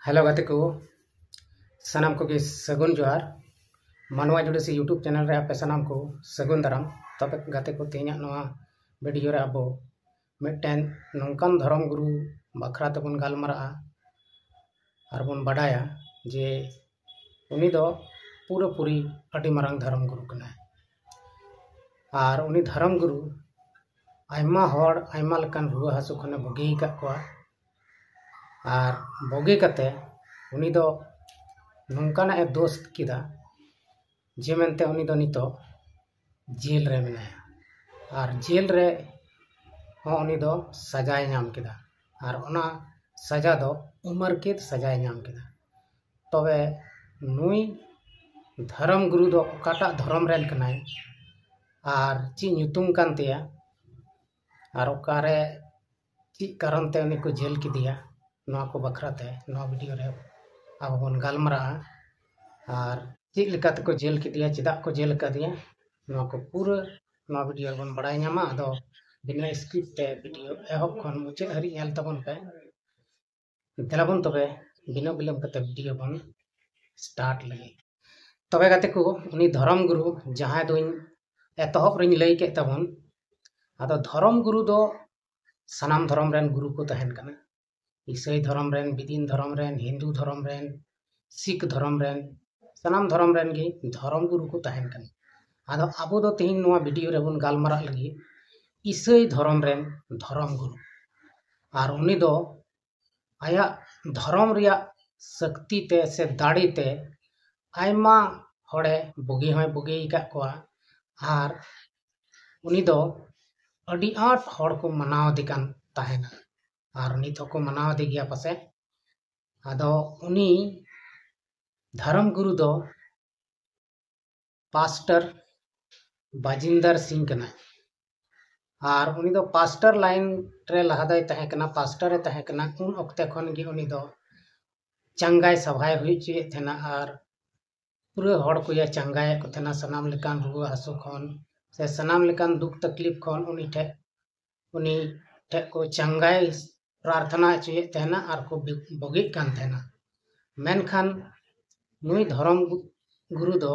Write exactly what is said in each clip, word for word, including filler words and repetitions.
Hello ᱜᱟᱛᱮ ᱠᱚ, ᱥᱟᱱᱟᱢ ᱠᱚᱜᱮ ᱥᱟᱹᱜᱩᱱ ᱡᱚᱦᱟᱨ᱾ ᱢᱟᱱᱣᱟ ᱡᱩᱰᱤᱥᱤ YouTube ᱪᱮᱱᱮᱞ ᱨᱮ ᱟᱯᱮ ᱥᱟᱱᱟᱢ ᱠᱚ ᱥᱟᱹᱜᱩᱱ ᱫᱟᱨᱟᱢ᱾ ᱛᱚᱵᱮ ᱜᱟᱛᱮ ᱠᱚ, ᱛᱮᱦᱮᱧᱟᱜ ᱱᱚᱣᱟ ᱵᱷᱤᱰᱤᱭᱳ ᱨᱮ ᱟᱵᱚ ᱢᱤᱫᱴᱮᱱ ᱱᱚᱝᱠᱟᱱ ᱫᱷᱚᱨᱚᱢ ᱜᱩᱨᱩ ᱵᱟᱠᱷᱨᱟ ᱛᱮᱵᱚᱱ ᱜᱟᱞᱢᱟᱨᱟᱜᱼᱟ ᱟᱨ ᱵᱚᱱ ᱵᱟᱰᱟᱭᱟ ᱡᱮ ᱩᱱᱤ ᱫᱚ ᱯᱩᱨᱟᱹᱯᱩᱨᱤ ᱟᱹᱰᱤ ᱢᱟᱨᱟᱝ ᱫᱷᱚᱨᱚᱢ ᱜᱩᱨᱩ ᱠᱟᱱᱟᱭ᱾ ᱟᱨ ᱩᱱᱤ ᱫᱷᱚᱨᱚᱢ ᱜᱩᱨᱩ ᱟᱭᱢᱟ ᱦᱚᱲ ᱟᱭᱢᱟ ᱞᱮᱠᱟᱱ ᱨᱩᱣᱟᱹ ᱦᱟᱹᱥᱩ ᱠᱷᱚᱱᱮ ᱵᱩᱜᱤ ᱟᱠᱟᱫ ᱠᱚᱣᱟ᱾ ᱟᱨ ᱵᱩᱜᱤ ᱠᱟᱛᱮ ᱩᱱᱤ ᱫᱚ ᱱᱚᱝᱠᱟᱱᱟᱜ ᱮ ᱫᱳᱥ ᱠᱮᱫᱟ ᱡᱮ ᱢᱮᱱᱛᱮ ᱩᱱᱤ ᱫᱚ ᱱᱤᱛᱚᱜ ᱡᱮᱞ ᱨᱮ ᱢᱮᱱᱟᱭᱟ᱾ ᱟᱨ ᱡᱮᱞ ᱨᱮ ᱦᱚᱸ ᱩᱱᱤ ᱫᱚ ᱥᱟᱡᱟᱭ ᱧᱟᱢ ᱠᱮᱫᱟ᱾ ᱟᱨ ᱚᱱᱟ ᱥᱟᱡᱟ ᱫᱚ ᱩᱢᱟᱹᱨ ᱠᱮᱫ ᱥᱟᱡᱟᱭ ᱧᱟᱢ ᱠᱮᱫᱟ᱾ ᱛᱚᱵᱮ ᱱᱩᱭ ᱫᱷᱚᱨᱚᱢ ᱜᱩᱨᱩ ᱫᱚ ᱚᱠᱟᱴᱟᱜ ᱫᱷᱚᱨᱚᱢ ᱨᱮᱱ ᱠᱟᱱᱟᱭ ᱟᱨ ᱪᱮᱫ ᱧᱩᱛᱩᱢ ᱠᱟᱱ ᱛᱟᱭᱟ ᱟᱨ ᱚᱠᱟᱨᱮ ᱪᱮᱫ ᱠᱟᱨᱚᱱ ᱛᱮ ᱩᱱᱤ ᱠᱚ ᱡᱮᱞ ᱠᱮᱫᱮᱭᱟ, ᱱᱚᱣᱟ ᱠᱚ ᱵᱟᱠᱷᱨᱟ ᱛᱮ ᱱᱚᱣᱟ ᱵᱷᱤᱰᱤᱭᱳ ᱨᱮ ᱟᱵᱚ ᱵᱚᱱ ᱜᱟᱞᱢᱟᱨᱟᱜᱼᱟ᱾ ᱟᱨ ᱪᱮᱫ ᱞᱮᱠᱟ ᱛᱮᱠᱚ ᱡᱮᱞ ᱠᱮᱫᱮᱭᱟ, ᱪᱮᱫᱟᱜ ᱠᱚ ᱡᱮᱞ ᱟᱠᱟᱫᱮᱭᱟ, ᱱᱚᱣᱟ ᱠᱚ ᱯᱩᱨᱟᱹ ᱱᱚᱣᱟ ᱵᱷᱤᱰᱤᱭᱳ ᱨᱮᱵᱚᱱ ᱵᱟᱲᱟᱭ ᱧᱟᱢᱟ᱾ ᱟᱫᱚ ᱵᱤᱱᱟᱹ ᱥᱠᱤᱯ ᱛᱮ ᱵᱷᱤᱰᱤᱭᱳ ᱮᱦᱚᱵ ᱠᱷᱚᱱ ᱢᱩᱪᱟᱹᱫ ᱦᱟᱹᱨᱤᱡ ᱧᱮᱞ ᱛᱟᱵᱚᱱ ᱯᱮ᱾ ᱫᱮᱞᱟ ᱵᱚᱱ ᱛᱚᱵᱮ ᱵᱤᱱᱟᱹ ᱵᱤᱞᱚᱢ ᱠᱟᱛᱮ ᱵᱷᱤᱰᱤᱭᱳ ᱵᱚᱱ ᱥᱴᱟᱨᱴ ᱞᱮᱜᱮ᱾ ᱛᱚᱵᱮ ᱜᱟᱛᱮ ᱠᱚ, ᱩᱱᱤ ᱫᱷᱚᱨᱚᱢ ᱜᱩᱨᱩ ᱡᱟᱦᱟᱸᱭ ᱫᱚᱧ ᱮᱛᱚᱦᱚᱵ ᱨᱤᱧ ᱞᱟᱹᱭ ᱠᱮᱫ ᱛᱟᱵᱚᱱ, ᱟᱫᱚ ᱫᱷᱚᱨᱚᱢ ᱜᱩᱨᱩ ᱫᱚ ᱥᱟᱱᱟᱢ ᱫᱷᱚᱨᱚᱢ ᱨᱮᱱ ᱜᱩᱨᱩ ᱠᱚ ᱛᱟᱦᱮᱱ ᱠᱟᱱᱟ᱾ ᱤᱥᱟᱹᱭ ᱫᱷᱚᱨᱚᱢ ᱨᱮᱱ, ᱵᱤᱫᱤᱱ ᱫᱷᱚᱨᱚᱢ ᱨᱮᱱ, ᱦᱤᱱᱫᱩ ᱫᱷᱚᱨᱚᱢ ᱨᱮᱱ, ᱥᱤᱠᱷ ᱫᱷᱚᱨᱚᱢ ᱨᱮᱱ, ᱥᱟᱱᱟᱢ ᱫᱷᱚᱨᱚᱢ ᱨᱮᱱ ᱜᱮ ᱫᱷᱚᱨᱚᱢ ᱜᱩᱨᱩ ᱠᱚ ᱛᱟᱦᱮᱱ ᱠᱟᱱᱟ᱾ ᱟᱫᱚ ᱟᱵᱚ ᱫᱚ ᱛᱮᱦᱮᱧ ᱱᱚᱣᱟ ᱵᱷᱤᱰᱤᱭᱳ ᱨᱮᱵᱚᱱ ᱜᱟᱞᱢᱟᱨᱟᱜ ᱞᱟᱹᱜᱤᱫ ᱤᱥᱟᱹᱭ ᱫᱷᱚᱨᱚᱢ ᱨᱮᱱ ᱫᱷᱚᱨᱚᱢ ᱜᱩᱨᱩ᱾ ᱟᱨ ᱩᱱᱤ ᱫᱚ ᱟᱭᱟᱜ ᱫᱷᱚᱨᱚᱢ ᱨᱮᱭᱟᱜ ᱥᱟᱹᱠᱛᱤ ᱛᱮ ᱥᱮ ᱫᱟᱲᱮ ᱛᱮ ᱟᱭᱢᱟ ᱦᱚᱲᱮ ᱵᱩᱜᱤ ᱦᱚᱸᱭ ᱵᱩᱜᱤ ᱟᱠᱟᱫ ᱠᱚᱣᱟ᱾ ᱟᱨ ᱩᱱᱤ ᱫᱚ ᱟᱹᱰᱤ ᱟᱸᱴ ᱦᱚᱲ ᱠᱚ ᱢᱟᱱᱟᱣ ᱮᱫᱮ ᱠᱟᱱ ᱛᱟᱦᱮᱱᱟ, ᱟᱨ ᱱᱤᱛ ᱦᱚᱸᱠᱚ ᱢᱟᱱᱟᱣ ᱮᱫᱮ ᱜᱮᱭᱟ ᱯᱟᱥᱮᱡ᱾ ᱟᱫᱚ ᱩᱱᱤ ᱫᱷᱚᱨᱚᱢ ᱜᱩᱨᱩ ᱫᱚ ᱯᱟᱥᱴᱚᱨ ᱵᱟᱡᱤᱱᱫᱟᱨ ᱥᱤᱝ ᱠᱟᱱᱟᱭ᱾ ᱟᱨ ᱩᱱᱤ ᱫᱚ ᱯᱟᱥᱴᱚᱨ ᱞᱟᱭᱤᱱ ᱨᱮ ᱞᱟᱦᱟ ᱫᱚᱭ ᱛᱟᱦᱮᱸ ᱠᱟᱱᱟ, ᱯᱟᱥᱴᱚᱨ ᱮ ᱛᱟᱦᱮᱸ ᱠᱟᱱᱟ᱾ ᱩᱱ ᱚᱠᱛᱮ ᱠᱷᱚᱱ ᱜᱮ ᱩᱱᱤ ᱫᱚ ᱪᱟᱸᱜᱟᱭ ᱥᱟᱵᱷᱟᱭ ᱦᱩᱭ ᱦᱚᱪᱚᱭᱮᱫ ᱛᱟᱦᱮᱱᱟ ᱟᱨ ᱯᱩᱨᱟᱹ ᱦᱚᱲ ᱠᱚᱭ ᱪᱟᱸᱜᱟᱭᱮᱫ ᱠᱚ ᱛᱟᱦᱮᱱᱟ᱾ ᱥᱟᱱᱟᱢ ᱞᱮᱠᱟᱱ ᱨᱩᱣᱟᱹ ᱦᱟᱹᱥᱩ ᱠᱷᱚᱱ ᱥᱮ ᱥᱟᱱᱟᱢ ᱞᱮᱠᱟᱱ ᱫᱩᱠ ᱛᱟᱠᱞᱤᱯ ᱠᱷᱚᱱ ᱩᱱᱤ ᱴᱷᱮᱡ, ᱩᱱᱤ ᱴᱷᱮᱡ ᱠᱚ ᱪᱟᱸᱜᱟᱭ ᱯᱨᱟᱨᱛᱷᱱᱟ ᱦᱚᱪᱚᱭᱮᱫ ᱛᱟᱦᱮᱱᱟ ᱟᱨ ᱠᱚ ᱵᱤ- ᱵᱚᱜᱤᱜ ᱠᱟᱱ ᱛᱟᱦᱮᱱᱟ᱾ ᱢᱮᱱᱠᱷᱟᱱ ᱱᱩᱭ ᱫᱷᱚᱨᱚᱢ ᱜᱩ- ᱜᱩᱨᱩ ᱫᱚ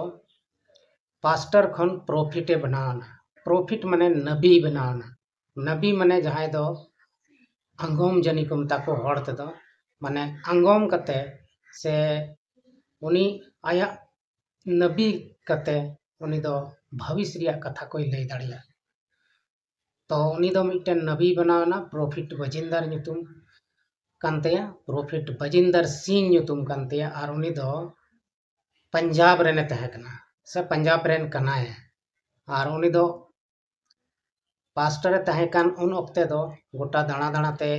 ᱯᱟᱥᱴᱚᱨ ᱠᱷᱚᱱ ᱯᱨᱚᱯᱷᱤᱴ ᱮ ᱵᱮᱱᱟᱣ ᱮᱱᱟ᱾ ᱯᱨᱚᱯᱷᱤᱴ ᱢᱟᱱᱮ ᱱᱟᱵᱤ ᱵᱮᱱᱟᱣ ᱮᱱᱟ᱾ ᱱᱟᱵᱤ ᱢᱟᱱᱮ ᱡᱟᱦᱟᱸᱭ ᱫᱚ ᱟᱸᱜᱚᱢ ᱡᱟᱹᱱᱤ ᱠᱚ ᱢᱮᱛᱟ ᱠᱚ ᱦᱚᱲ ᱛᱮᱫᱚ, ᱢᱟᱱᱮ ᱟᱸᱜᱚᱢ ᱠᱟᱛᱮ ᱥᱮ ᱩᱱᱤ ᱟᱭᱟᱜ ᱱᱟᱵᱤ ᱠᱟᱛᱮ ᱩᱱᱤ ᱫᱚ ᱵᱷᱟᱵᱤᱥ ᱨᱮᱭᱟᱜ ᱠᱟᱛᱷᱟ ᱠᱚᱭ ᱞᱟᱹᱭ ᱫᱟᱲᱮᱭᱟᱜᱼᱟ᱾ ᱛᱚ ᱩᱱᱤ ᱫᱚ ᱢᱤᱫᱴᱮᱱ ᱱᱟᱵᱤ ᱵᱮᱱᱟᱣ ᱮᱱᱟ, ᱯᱨᱚᱯᱷᱤᱴ ᱵᱟᱡᱤᱱᱫᱟᱨ ᱧᱩᱛᱩᱢ ᱠᱟᱱ ᱛᱟᱭᱟ, ᱯᱨᱚᱯᱷᱤᱴ ᱵᱟᱡᱤᱱᱫᱟᱨ ᱥᱤᱝ ᱧᱩᱛᱩᱢ ᱠᱟᱱ ᱛᱟᱭᱟ, ᱟᱨ ᱩᱱᱤ ᱫᱚ ᱯᱟᱧᱡᱟᱵᱽ ᱨᱮᱱᱮ ᱛᱟᱦᱮᱸ ᱠᱟᱱᱟ ᱥᱮ ᱯᱟᱧᱡᱟᱵᱽ ᱨᱮᱱ ᱠᱟᱱᱟᱭ᱾ ᱟᱨ ᱩᱱᱤ ᱫᱚ ᱯᱟᱥᱴᱚᱨ ᱮ ᱛᱟᱦᱮᱸ ᱠᱟᱱ ᱩᱱ ᱚᱠᱛᱮ ᱫᱚ ᱜᱚᱴᱟ ᱫᱟᱬᱟ ᱫᱟᱬᱟ ᱛᱮ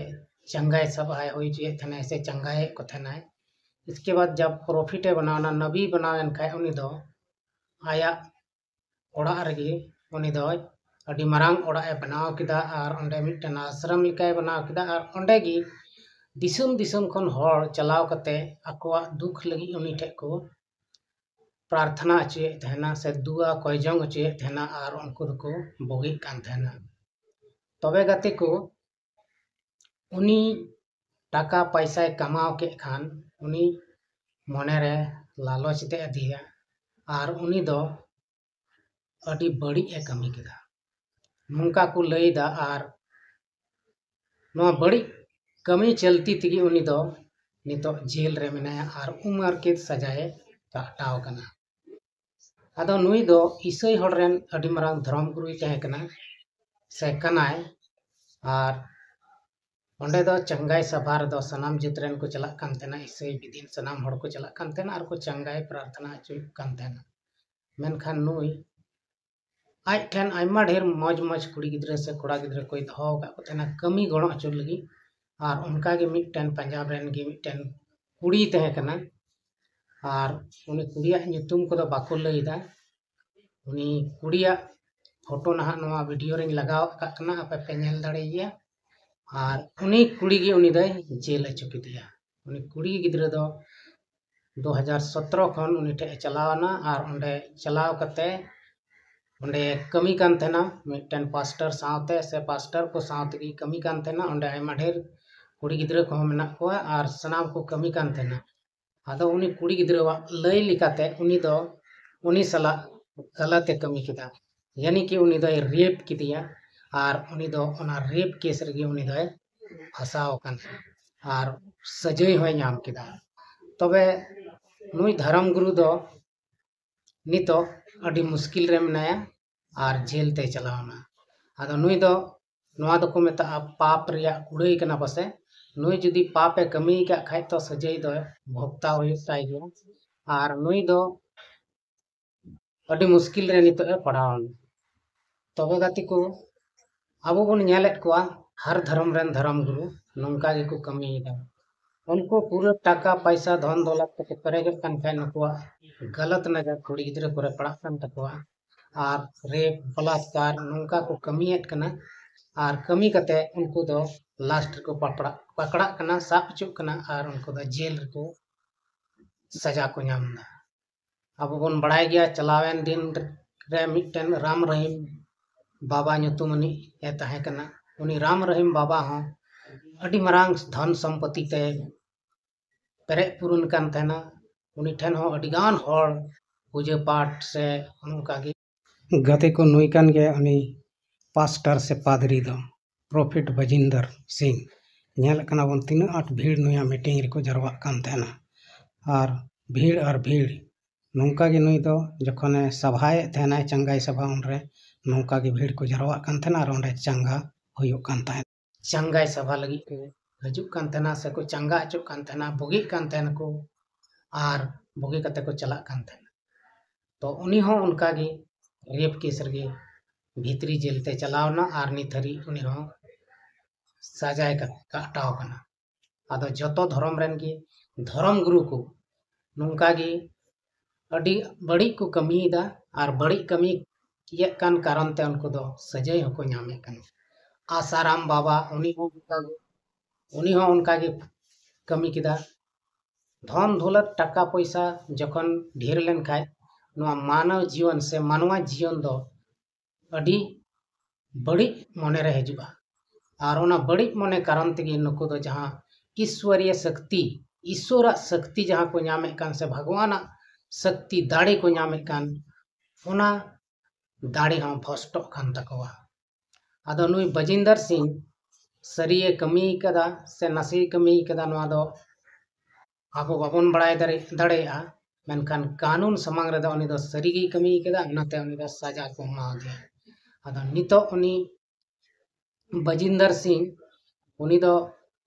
ᱪᱟᱸᱜᱟᱭ ᱥᱟᱵᱷᱟᱭ ᱦᱩᱭ ᱦᱚᱪᱚᱭᱮᱫ ᱛᱟᱦᱮᱱᱟᱭ ᱥᱮ ᱪᱟᱸᱜᱟᱭᱮᱫ ᱠᱚ ᱛᱟᱦᱮᱱᱟᱭ᱾ ᱤᱥᱠᱮ ᱵᱟᱫ ᱡᱟᱵ ᱯᱨᱚᱯᱷᱤᱴ ᱮ ᱵᱮᱱᱟᱣ ᱮᱱᱟ, ᱱᱟᱵᱤ ᱵᱮᱱᱟᱣ ᱮᱱ ᱠᱷᱟᱡ ᱩᱱᱤ ᱫᱚ ᱟᱭᱟᱜ ᱚᱲᱟᱜ ᱨᱮᱜᱮ ᱩᱱᱤ ᱫᱚ ᱟᱹᱰᱤ ᱢᱟᱨᱟᱝ ᱚᱲᱟᱜ ᱮ ᱵᱮᱱᱟᱣ ᱠᱮᱫᱟ ᱟᱨ ᱚᱸᱰᱮ ᱢᱤᱫᱴᱮᱱ ᱟᱥᱨᱚᱢ ᱞᱮᱠᱟᱭ ᱵᱮᱱᱟᱣ ᱠᱮᱫᱟ ᱟᱨ ᱚᱸᱰᱮ ᱜᱮ ᱫᱤᱥᱚᱢ ᱫᱤᱥᱚᱢ ᱠᱷᱚᱱ ᱦᱚᱲ ᱪᱟᱞᱟᱣ ᱠᱟᱛᱮ ᱟᱠᱚᱣᱟᱜ ᱫᱩᱠ ᱞᱟᱹᱜᱤᱫ ᱩᱱᱤ ᱴᱷᱮᱱ ᱠᱚ ᱯᱨᱟᱨᱛᱷᱱᱟ ᱦᱚᱪᱚᱭᱮᱫ ᱛᱟᱦᱮᱱᱟ ᱥᱮ ᱫᱩᱣᱟ ᱠᱚᱭᱡᱚᱝ ᱦᱚᱪᱚᱭᱮᱫ ᱛᱟᱦᱮᱱᱟ ᱟᱨ ᱩᱱᱠᱩ ᱫᱚᱠᱚ ᱵᱩᱜᱤᱜ ᱠᱟᱱ ᱛᱟᱦᱮᱱᱟ᱾ ᱛᱚᱵᱮ ᱜᱟᱛᱮ ᱠᱚ, ᱩᱱᱤ ᱴᱟᱠᱟ ᱯᱟᱭᱥᱟᱭ ᱠᱟᱢᱟᱣ ᱠᱮᱫ ᱠᱷᱟᱱ ᱩᱱᱤ ᱢᱚᱱᱮᱨᱮ ᱞᱟᱞᱚᱪ ᱛᱮ ᱟᱫᱮᱭᱟ ᱟᱨ ᱩᱱᱤ ᱫᱚ ᱟᱹᱰᱤ ᱵᱟᱹᱲᱤᱡ ᱮ ᱠᱟᱹᱢᱤ ᱠᱮᱫᱟ, ᱱᱚᱝᱠᱟ ᱠᱚ ᱞᱟᱹᱭᱫᱟ᱾ ᱟᱨ ᱱᱚᱣᱟ ᱵᱟᱹᱲᱤᱡ ᱠᱟᱹᱢᱤ ᱪᱟᱹᱞᱛᱤ ᱛᱮᱜᱮ ᱩᱱᱤ ᱫᱚ ᱱᱤᱛᱚᱜ ᱡᱮᱞ ᱨᱮ ᱢᱮᱱᱟᱭᱟ ᱟᱨ ᱩᱢᱟᱹᱨ ᱠᱮᱫ ᱥᱟᱡᱟᱭᱮ ᱠᱟᱴᱟᱣ ᱠᱟᱱᱟ᱾ ᱟᱫᱚ ᱱᱩᱭ ᱫᱚ ᱤᱥᱟᱹᱭ ᱦᱚᱲ ᱨᱮᱱ ᱟᱹᱰᱤ ᱢᱟᱨᱟᱝ ᱫᱷᱚᱨᱚᱢ ᱜᱩᱨᱩᱭ ᱛᱟᱦᱮᱸ ᱠᱟᱱᱟ ᱥᱮ ᱠᱟᱱᱟᱭ᱾ ᱟᱨ ᱚᱸᱰᱮ ᱫᱚ ᱪᱟᱸᱜᱟᱭ ᱥᱟᱵᱷᱟ ᱨᱮᱫᱚ ᱥᱟᱱᱟᱢ ᱡᱟᱹᱛ ᱨᱮᱱ ᱠᱚ ᱪᱟᱞᱟᱜ ᱠᱟᱱ ᱛᱟᱦᱮᱱᱟ, ᱤᱥᱟᱹᱭ ᱵᱤᱫᱤᱱ ᱥᱟᱱᱟᱢ ᱦᱚᱲ ᱠᱚ ᱪᱟᱞᱟᱜ ᱠᱟᱱ ᱛᱟᱦᱮᱱᱟ ᱟᱨ ᱠᱚ ᱪᱟᱸᱜᱟᱭ ᱯᱨᱟᱨᱛᱷᱱᱟ ᱦᱚᱪᱚᱭᱮᱫ ᱠᱟᱱ ᱛᱟᱦᱮᱱᱟ᱾ ᱢᱮᱱᱠᱷᱟᱱ ᱱᱩᱭ ᱟᱡ ᱴᱷᱮᱱ ᱟᱭᱢᱟ ᱰᱷᱮᱨ ᱢᱚᱡᱽ ᱢᱚᱡᱽ ᱠᱩᱲᱤ ᱜᱤᱫᱽᱨᱟᱹ ᱥᱮ ᱠᱚᱲᱟ ᱜᱤᱫᱽᱨᱟᱹ ᱠᱚᱭ ᱫᱚᱦᱚ ᱟᱠᱟᱫ ᱠᱚ ᱛᱟᱦᱮᱱᱟ ᱠᱟᱹᱢᱤ ᱜᱚᱲᱚ ᱦᱚᱪᱚ ᱞᱟᱹᱜᱤᱫ᱾ ᱟᱨ ᱚᱱᱠᱟ ᱜᱮ ᱢᱤᱫᱴᱮᱱ ᱯᱟᱧᱡᱟᱵᱽ ᱨᱮᱱ ᱜᱮ ᱢᱤᱫᱴᱮᱱ ᱠᱩᱲᱤᱭ ᱛᱟᱦᱮᱸ ᱠᱟᱱᱟ᱾ ᱟᱨ ᱩᱱᱤ ᱠᱩᱲᱤᱭᱟᱜ ᱧᱩᱛᱩᱢ ᱠᱚᱫᱚ ᱵᱟᱠᱚ ᱞᱟᱹᱭ ᱮᱫᱟ᱾ ᱩᱱᱤ ᱠᱩᱲᱤᱭᱟᱜ ᱯᱷᱳᱴᱳ ᱱᱟᱦᱟᱜ ᱱᱚᱣᱟ ᱵᱷᱤᱰᱤᱭᱳ ᱨᱤᱧ ᱞᱟᱜᱟᱣ ᱟᱠᱟᱫ ᱠᱟᱱᱟ, ᱟᱯᱮ ᱯᱮ ᱧᱮᱞ ᱫᱟᱲᱮᱭᱟᱜ ᱜᱮᱭᱟ᱾ ᱟᱨ ᱩᱱᱤ ᱠᱩᱲᱤ ᱜᱮ ᱩᱱᱤ ᱫᱚᱭ ᱡᱮᱞ ᱦᱚᱪᱚ ᱠᱮᱫᱮᱭᱟ᱾ ᱩᱱᱤ ᱠᱩᱲᱤ ᱜᱤᱫᱽᱨᱟᱹ ᱫᱚ ᱫᱩ ᱦᱟᱡᱟᱨ ᱥᱚᱛᱨᱚ ᱠᱷᱚᱱ ᱩᱱᱤ ᱴᱷᱮᱡ ᱮ ᱪᱟᱞᱟᱣ ᱮᱱᱟ ᱟᱨ ᱚᱸᱰᱮ ᱪᱟᱞᱟᱣ ᱠᱟᱛᱮ ᱚᱸᱰᱮ ᱠᱟᱹᱢᱤ ᱠᱟᱱ ᱛᱟᱦᱮᱱᱟ ᱢᱤᱫᱴᱮᱱ ᱯᱟᱥᱴᱚᱨ ᱥᱟᱶᱛᱮ ᱥᱮ ᱯᱟᱥᱴᱚᱨ ᱠᱚ ᱥᱟᱶ ᱛᱮᱜᱮ ᱠᱟᱹᱢᱤ ᱠᱟᱱ ᱛᱟᱦᱮᱱᱟ᱾ ᱚᱸᱰᱮ ᱟᱭᱢᱟ ᱰᱷᱮᱨ ᱠᱩᱲᱤ ᱜᱤᱫᱽᱨᱟᱹ ᱠᱚᱦᱚᱸ ᱢᱮᱱᱟᱜ ᱠᱚᱣᱟ ᱟᱨ ᱥᱟᱱᱟᱢ ᱠᱚ ᱠᱟᱹᱢᱤ ᱠᱟᱱ ᱛᱟᱦᱮᱱᱟ᱾ ᱟᱫᱚ ᱩᱱᱤ ᱠᱩᱲᱤ ᱜᱤᱫᱽᱨᱟᱹᱣᱟᱜ ᱞᱟᱹᱭ ᱞᱮᱠᱟᱛᱮ ᱩᱱᱤ ᱫᱚ ᱩᱱᱤ ᱥᱟᱞᱟᱜ ᱜᱟᱞᱟᱛ ᱮ ᱠᱟᱹᱢᱤ ᱠᱮᱫᱟ, ᱭᱟᱱᱤ ᱠᱤ ᱩᱱᱤ ᱫᱚᱭ ᱨᱮᱯ ᱠᱮᱫᱮᱭᱟ᱾ ᱟᱨ ᱩᱱᱤ ᱫᱚ ᱚᱱᱟ ᱨᱮᱯ ᱠᱮᱥ ᱨᱮᱜᱮ ᱩᱱᱤ ᱫᱚᱭ ᱯᱷᱟᱸᱥᱟᱣ ᱟᱠᱟᱱᱟ ᱟᱨ ᱥᱟᱹᱡᱟᱹᱭ ᱦᱚᱸᱭ ᱧᱟᱢ ᱠᱮᱫᱟ᱾ ᱛᱚᱵᱮ ᱱᱩᱭ ᱫᱷᱚᱨᱚᱢ ᱜᱩᱨᱩ ᱫᱚ ᱱᱤᱛᱚᱜ ᱟᱹᱰᱤ ᱢᱩᱥᱠᱤᱞ ᱨᱮ ᱢᱮᱱᱟᱭᱟ ᱟᱨ ᱡᱮᱞ ᱛᱮᱭ ᱪᱟᱞᱟᱣ ᱮᱱᱟ᱾ ᱟᱫᱚ ᱱᱩᱭ ᱫᱚ ᱱᱚᱣᱟ ᱫᱚᱠᱚ ᱢᱮᱛᱟᱜᱼᱟ ᱯᱟᱯ ᱨᱮᱭᱟᱜ ᱠᱩᱲᱟᱹᱭ ᱠᱟᱱᱟ ᱯᱟᱥᱮ᱾ ᱱᱩᱭ ᱡᱩᱫᱤ ᱯᱟᱯ ᱮ ᱠᱟᱹᱢᱤ ᱟᱠᱟᱫ ᱠᱷᱟᱡ ᱛᱚ ᱥᱟᱹᱡᱟᱹᱭ ᱫᱚ ᱵᱷᱚᱜᱛᱟᱣ ᱦᱩᱭᱩᱜ ᱛᱟᱭ ᱜᱮᱭᱟ᱾ ᱟᱨ ᱱᱩᱭ ᱫᱚ ᱟᱹᱰᱤ ᱢᱩᱥᱠᱤᱞ ᱨᱮ ᱱᱤᱛᱚᱜ ᱮ ᱯᱟᱲᱟᱣ ᱮᱱᱟ᱾ ᱛᱚᱵᱮ ᱜᱟᱛᱮ ᱠᱚ, ᱟᱵᱚ ᱵᱚᱱ ᱧᱮᱞᱮᱫ ᱠᱚᱣᱟ ᱦᱟᱨ ᱫᱷᱚᱨᱚᱢ ᱨᱮᱱ ᱫᱷᱚᱨᱚᱢ ᱜᱩᱨᱩ ᱱᱚᱝᱠᱟ ᱜᱮᱠᱚ ᱠᱟᱹᱢᱤᱭᱮᱫᱟ᱾ ᱩᱱᱠᱩ ᱯᱩᱨᱟᱹ ᱴᱟᱠᱟ ᱯᱟᱭᱥᱟ ᱫᱷᱚᱱ ᱫᱚᱞᱟᱛ ᱛᱮᱠᱚ ᱯᱮᱨᱮᱡᱚᱜ ᱠᱟᱱ ᱠᱷᱟᱡ ᱱᱩᱠᱩᱣᱟᱜ ᱜᱟᱞᱟᱛ ᱱᱟᱜᱟᱨ ᱠᱩᱲᱤ ᱜᱤᱫᱽᱨᱟᱹ ᱠᱚᱨᱮ ᱯᱟᱲᱟᱜ ᱠᱟᱱ ᱛᱟᱠᱚᱣᱟ᱾ ᱟᱨ ᱨᱮᱯ ᱵᱟᱞᱟᱛᱠᱟᱨ ᱱᱚᱝᱠᱟ ᱠᱚ ᱠᱟᱹᱢᱤᱭᱮᱫ ᱠᱟᱱᱟ᱾ ᱟᱨ ᱠᱟᱹᱢᱤ ᱠᱟᱛᱮ ᱩᱱᱠᱩ ᱫᱚ ᱞᱟᱥᱴ ᱨᱮᱠᱚ ᱯᱟᱯᱲᱟᱜ ᱯᱟᱠᱲᱟᱜ ᱠᱟᱱᱟ, ᱥᱟᱵ ᱦᱚᱪᱚᱜ ᱠᱟᱱᱟ ᱟᱨ ᱩᱱᱠᱩ ᱫᱚ ᱡᱮᱞ ᱨᱮᱠᱚ ᱥᱟᱡᱟ ᱠᱚ ᱧᱟᱢ ᱮᱫᱟ᱾ ᱟᱵᱚ ᱵᱚᱱ ᱵᱟᱲᱟᱭ ᱜᱮᱭᱟ ᱪᱟᱞᱟᱣᱮᱱ ᱫᱤᱱ ᱨᱮ ᱢᱤᱫᱴᱮᱱ ᱨᱟᱢ ᱨᱚᱦᱤᱢ ᱵᱟᱵᱟ ᱧᱩᱛᱩᱢᱟᱱᱤᱡ ᱮ ᱛᱟᱦᱮᱸ ᱠᱟᱱᱟ᱾ ᱩᱱᱤ ᱨᱟᱢ ᱨᱚᱦᱤᱢ ᱵᱟᱵᱟ ᱦᱚᱸ ᱟᱹᱰᱤ ᱢᱟᱨᱟᱝ ᱫᱷᱚᱱ ᱥᱚᱢᱯᱚᱛᱤ ᱛᱮ ᱯᱮᱨᱮᱡ ᱯᱩᱨᱩᱱ ᱠᱟᱱ ᱛᱟᱦᱮᱱᱟ᱾ ᱩᱱᱤ ᱴᱷᱮᱱ ᱦᱚᱸ ᱟᱹᱰᱤ ᱜᱟᱱ ᱦᱚᱲ ᱯᱩᱡᱟᱹ ᱯᱟᱴ ᱥᱮ ᱚᱱᱠᱟ ᱜᱮ ᱜᱟᱛᱮ ᱠᱚ ᱱᱩᱭ ᱠᱟᱱ ᱜᱮᱭᱟ ᱩᱱᱤ ᱯᱟᱥᱴᱟᱨ ᱥᱮ ᱯᱟᱫᱽᱨᱤ ᱫᱚ, ᱯᱨᱚᱯᱷᱮᱴ ᱵᱟᱡᱤᱱᱫᱟᱨ ᱥᱤᱝ᱾ ᱧᱮᱞᱮᱫ ᱠᱟᱱᱟ ᱵᱚᱱ ᱛᱤᱱᱟᱹᱜ ᱟᱸᱴ ᱵᱷᱤᱲ ᱱᱩᱭᱟᱜ ᱢᱤᱴᱤᱝ ᱨᱮᱠᱚ ᱡᱟᱨᱣᱟᱜ ᱠᱟᱱ ᱛᱟᱦᱮᱱᱟ᱾ ᱟᱨ ᱵᱷᱤᱲ ᱟᱨ ᱵᱷᱤᱲ ᱱᱚᱝᱠᱟ ᱜᱮ ᱱᱩᱭ ᱫᱚ ᱡᱚᱠᱷᱚᱱᱮ ᱥᱟᱵᱷᱟᱭᱮᱫ ᱛᱟᱦᱮᱱᱟᱭ, ᱪᱟᱸᱜᱟᱭ ᱥᱟᱵᱷᱟ, ᱩᱱᱨᱮ ᱱᱚᱝᱠᱟ ᱜᱮ ᱵᱷᱤᱲ ᱠᱚ ᱡᱟᱨᱣᱟᱜ ᱠᱟᱱ ᱛᱟᱦᱮᱱᱟ ᱟᱨ ᱚᱸᱰᱮ ᱪᱟᱸᱜᱟ ᱦᱩᱭᱩᱜ ᱠᱟᱱ ᱛᱟᱦᱮᱱᱟ᱾ ᱪᱟᱸᱜᱟᱭ ᱥᱟᱵᱷᱟ ᱞᱟᱹᱜᱤᱫ ᱠᱚ ᱦᱤᱡᱩᱜ ᱠᱟᱱ ᱛᱟᱦᱮᱱᱟ ᱥᱮᱠᱚ ᱪᱟᱸᱜᱟ ᱦᱚᱪᱚᱜ ᱠᱟᱱ ᱛᱟᱦᱮᱱᱟ, ᱵᱩᱜᱤᱜ ᱠᱟᱱ ᱛᱟᱦᱮᱱᱟᱠᱚ ᱟᱨ ᱵᱩᱜᱤ ᱠᱟᱛᱮ ᱠᱚ ᱪᱟᱞᱟᱜ ᱠᱟᱱ ᱛᱟᱦᱮᱱᱟ᱾ ᱛᱚ ᱩᱱᱤ ᱦᱚᱸ ᱚᱱᱠᱟ ᱜᱮ ᱨᱮᱯ ᱠᱮᱥ ᱨᱮᱜᱮ ᱵᱷᱤᱛᱨᱤ ᱡᱮᱞ ᱛᱮ ᱪᱟᱞᱟᱣ ᱮᱱᱟ ᱟᱨ ᱱᱤᱛ ᱦᱟᱹᱨᱤᱡ ᱩᱱᱤ ᱦᱚᱸ ᱥᱟᱡᱟᱭ ᱠᱟ-, ᱠᱟᱴᱟᱣ ᱠᱟᱱᱟ᱾ ᱟᱫᱚ ᱡᱚᱛᱚ ᱫᱷᱚᱨᱚᱢ ᱨᱮᱱ ᱜᱮ ᱫᱷᱚᱨᱚᱢ ᱜᱩᱨᱩ ᱠᱚ ᱱᱚᱝᱠᱟ ᱜᱮ ᱟᱹᱰᱤ ᱵᱟᱹᱲᱤᱡ ᱠᱚ ᱠᱟᱹᱢᱤᱭᱮᱫᱟ ᱟᱨ ᱵᱟᱹᱲᱤᱡ ᱠᱟᱹᱢᱤ ᱤᱭᱟᱹᱜ ᱠᱟᱱ ᱠᱟᱨᱚᱱ ᱛᱮ ᱩᱱᱠᱩ ᱫᱚ ᱥᱟᱹᱡᱟᱹᱭ ᱦᱚᱸᱠᱚ ᱧᱟᱢᱮᱫ ᱠᱟᱱᱟ᱾ ᱟᱥᱟᱨᱟᱢ ᱵᱟᱵᱟ ᱩᱱᱤ ᱦᱚᱸ ᱚᱱᱠᱟ ᱜᱮ, ᱩᱱᱤ ᱦᱚᱸ ᱚᱱᱠᱟ ᱜᱮ ᱠᱟᱹᱢᱤ ᱠᱮᱫᱟ᱾ ᱫᱷᱚᱱ ᱫᱚᱞᱚᱛ ᱴᱟᱠᱟ ᱯᱚᱭᱥᱟ ᱡᱚᱠᱷᱚᱱ ᱰᱷᱮᱨ ᱞᱮᱱ ᱠᱷᱟᱡ ᱱᱚᱣᱟ ᱢᱟᱱᱚᱣ ᱡᱤᱭᱚᱱ ᱥᱮ ᱢᱟᱱᱣᱟ ᱡᱤᱭᱚᱱ ᱫᱚ ᱟᱹᱰᱤ ᱵᱟᱹᱲᱤᱡ ᱢᱚᱱᱮ ᱨᱮ ᱦᱤᱡᱩᱜᱼᱟ᱾ ᱟᱨ ᱚᱱᱟ ᱵᱟᱹᱲᱤᱡ ᱢᱚᱱᱮ ᱠᱟᱨᱚᱱ ᱛᱮᱜᱮ ᱱᱩᱠᱩ ᱫᱚ ᱡᱟᱦᱟᱸ ᱤᱥᱣᱚᱨᱤᱭᱚ ᱥᱚᱠᱛᱤ, ᱤᱥᱣᱚᱨᱟᱜ ᱥᱚᱠᱛᱤ ᱡᱟᱦᱟᱸ ᱠᱚ ᱧᱟᱢᱮᱫ ᱠᱟᱱ ᱥᱮ ᱵᱷᱟᱜᱽᱣᱟᱱᱟᱜ ᱥᱚᱠᱛᱤ, ᱫᱟᱲᱮ ᱠᱚ ᱧᱟᱢᱮᱫ ᱠᱟᱱ, ᱚᱱᱟ ᱫᱟᱲᱮ ᱦᱚᱸ ᱵᱷᱚᱥᱴᱚᱜ ᱠᱟᱱ ᱛᱟᱠᱚᱣᱟ᱾ ᱟᱫᱚ ᱱᱩᱭ ᱵᱟᱡᱤᱱᱫᱟᱨ ᱥᱤᱝ ᱥᱟᱹᱨᱤᱭᱮ ᱠᱟᱹᱢᱤ ᱠᱟᱫᱟ ᱥᱮ ᱱᱟᱥᱮᱭ ᱠᱟᱹᱢᱤ ᱠᱟᱫᱟ, ᱱᱚᱣᱟ ᱫᱚ ᱟᱵᱚ ᱵᱟᱵᱚᱱ ᱵᱟᱲᱟᱭ ᱫᱟᱲᱮ-, ᱫᱟᱲᱮᱭᱟᱜᱼᱟ᱾ ᱢᱮᱱᱠᱷᱟᱱ ᱠᱟᱹᱱᱩᱱ ᱥᱟᱢᱟᱝ ᱨᱮᱫᱚ ᱩᱱᱤ ᱫᱚ ᱥᱟᱹᱨᱤ ᱜᱮᱭ ᱠᱟᱹᱢᱤ ᱠᱟᱫᱟ, ᱚᱱᱟᱛᱮ ᱩᱱᱤ ᱫᱚ ᱥᱟᱡᱟ ᱠᱚ ᱮᱢᱟ ᱫᱮᱭᱟ᱾ ᱟᱫᱚ ᱱᱤᱛᱚᱜ ᱩᱱᱤ ᱵᱟᱡᱤᱱᱫᱟᱨ ᱥᱤᱝ, ᱩᱱᱤ ᱫᱚ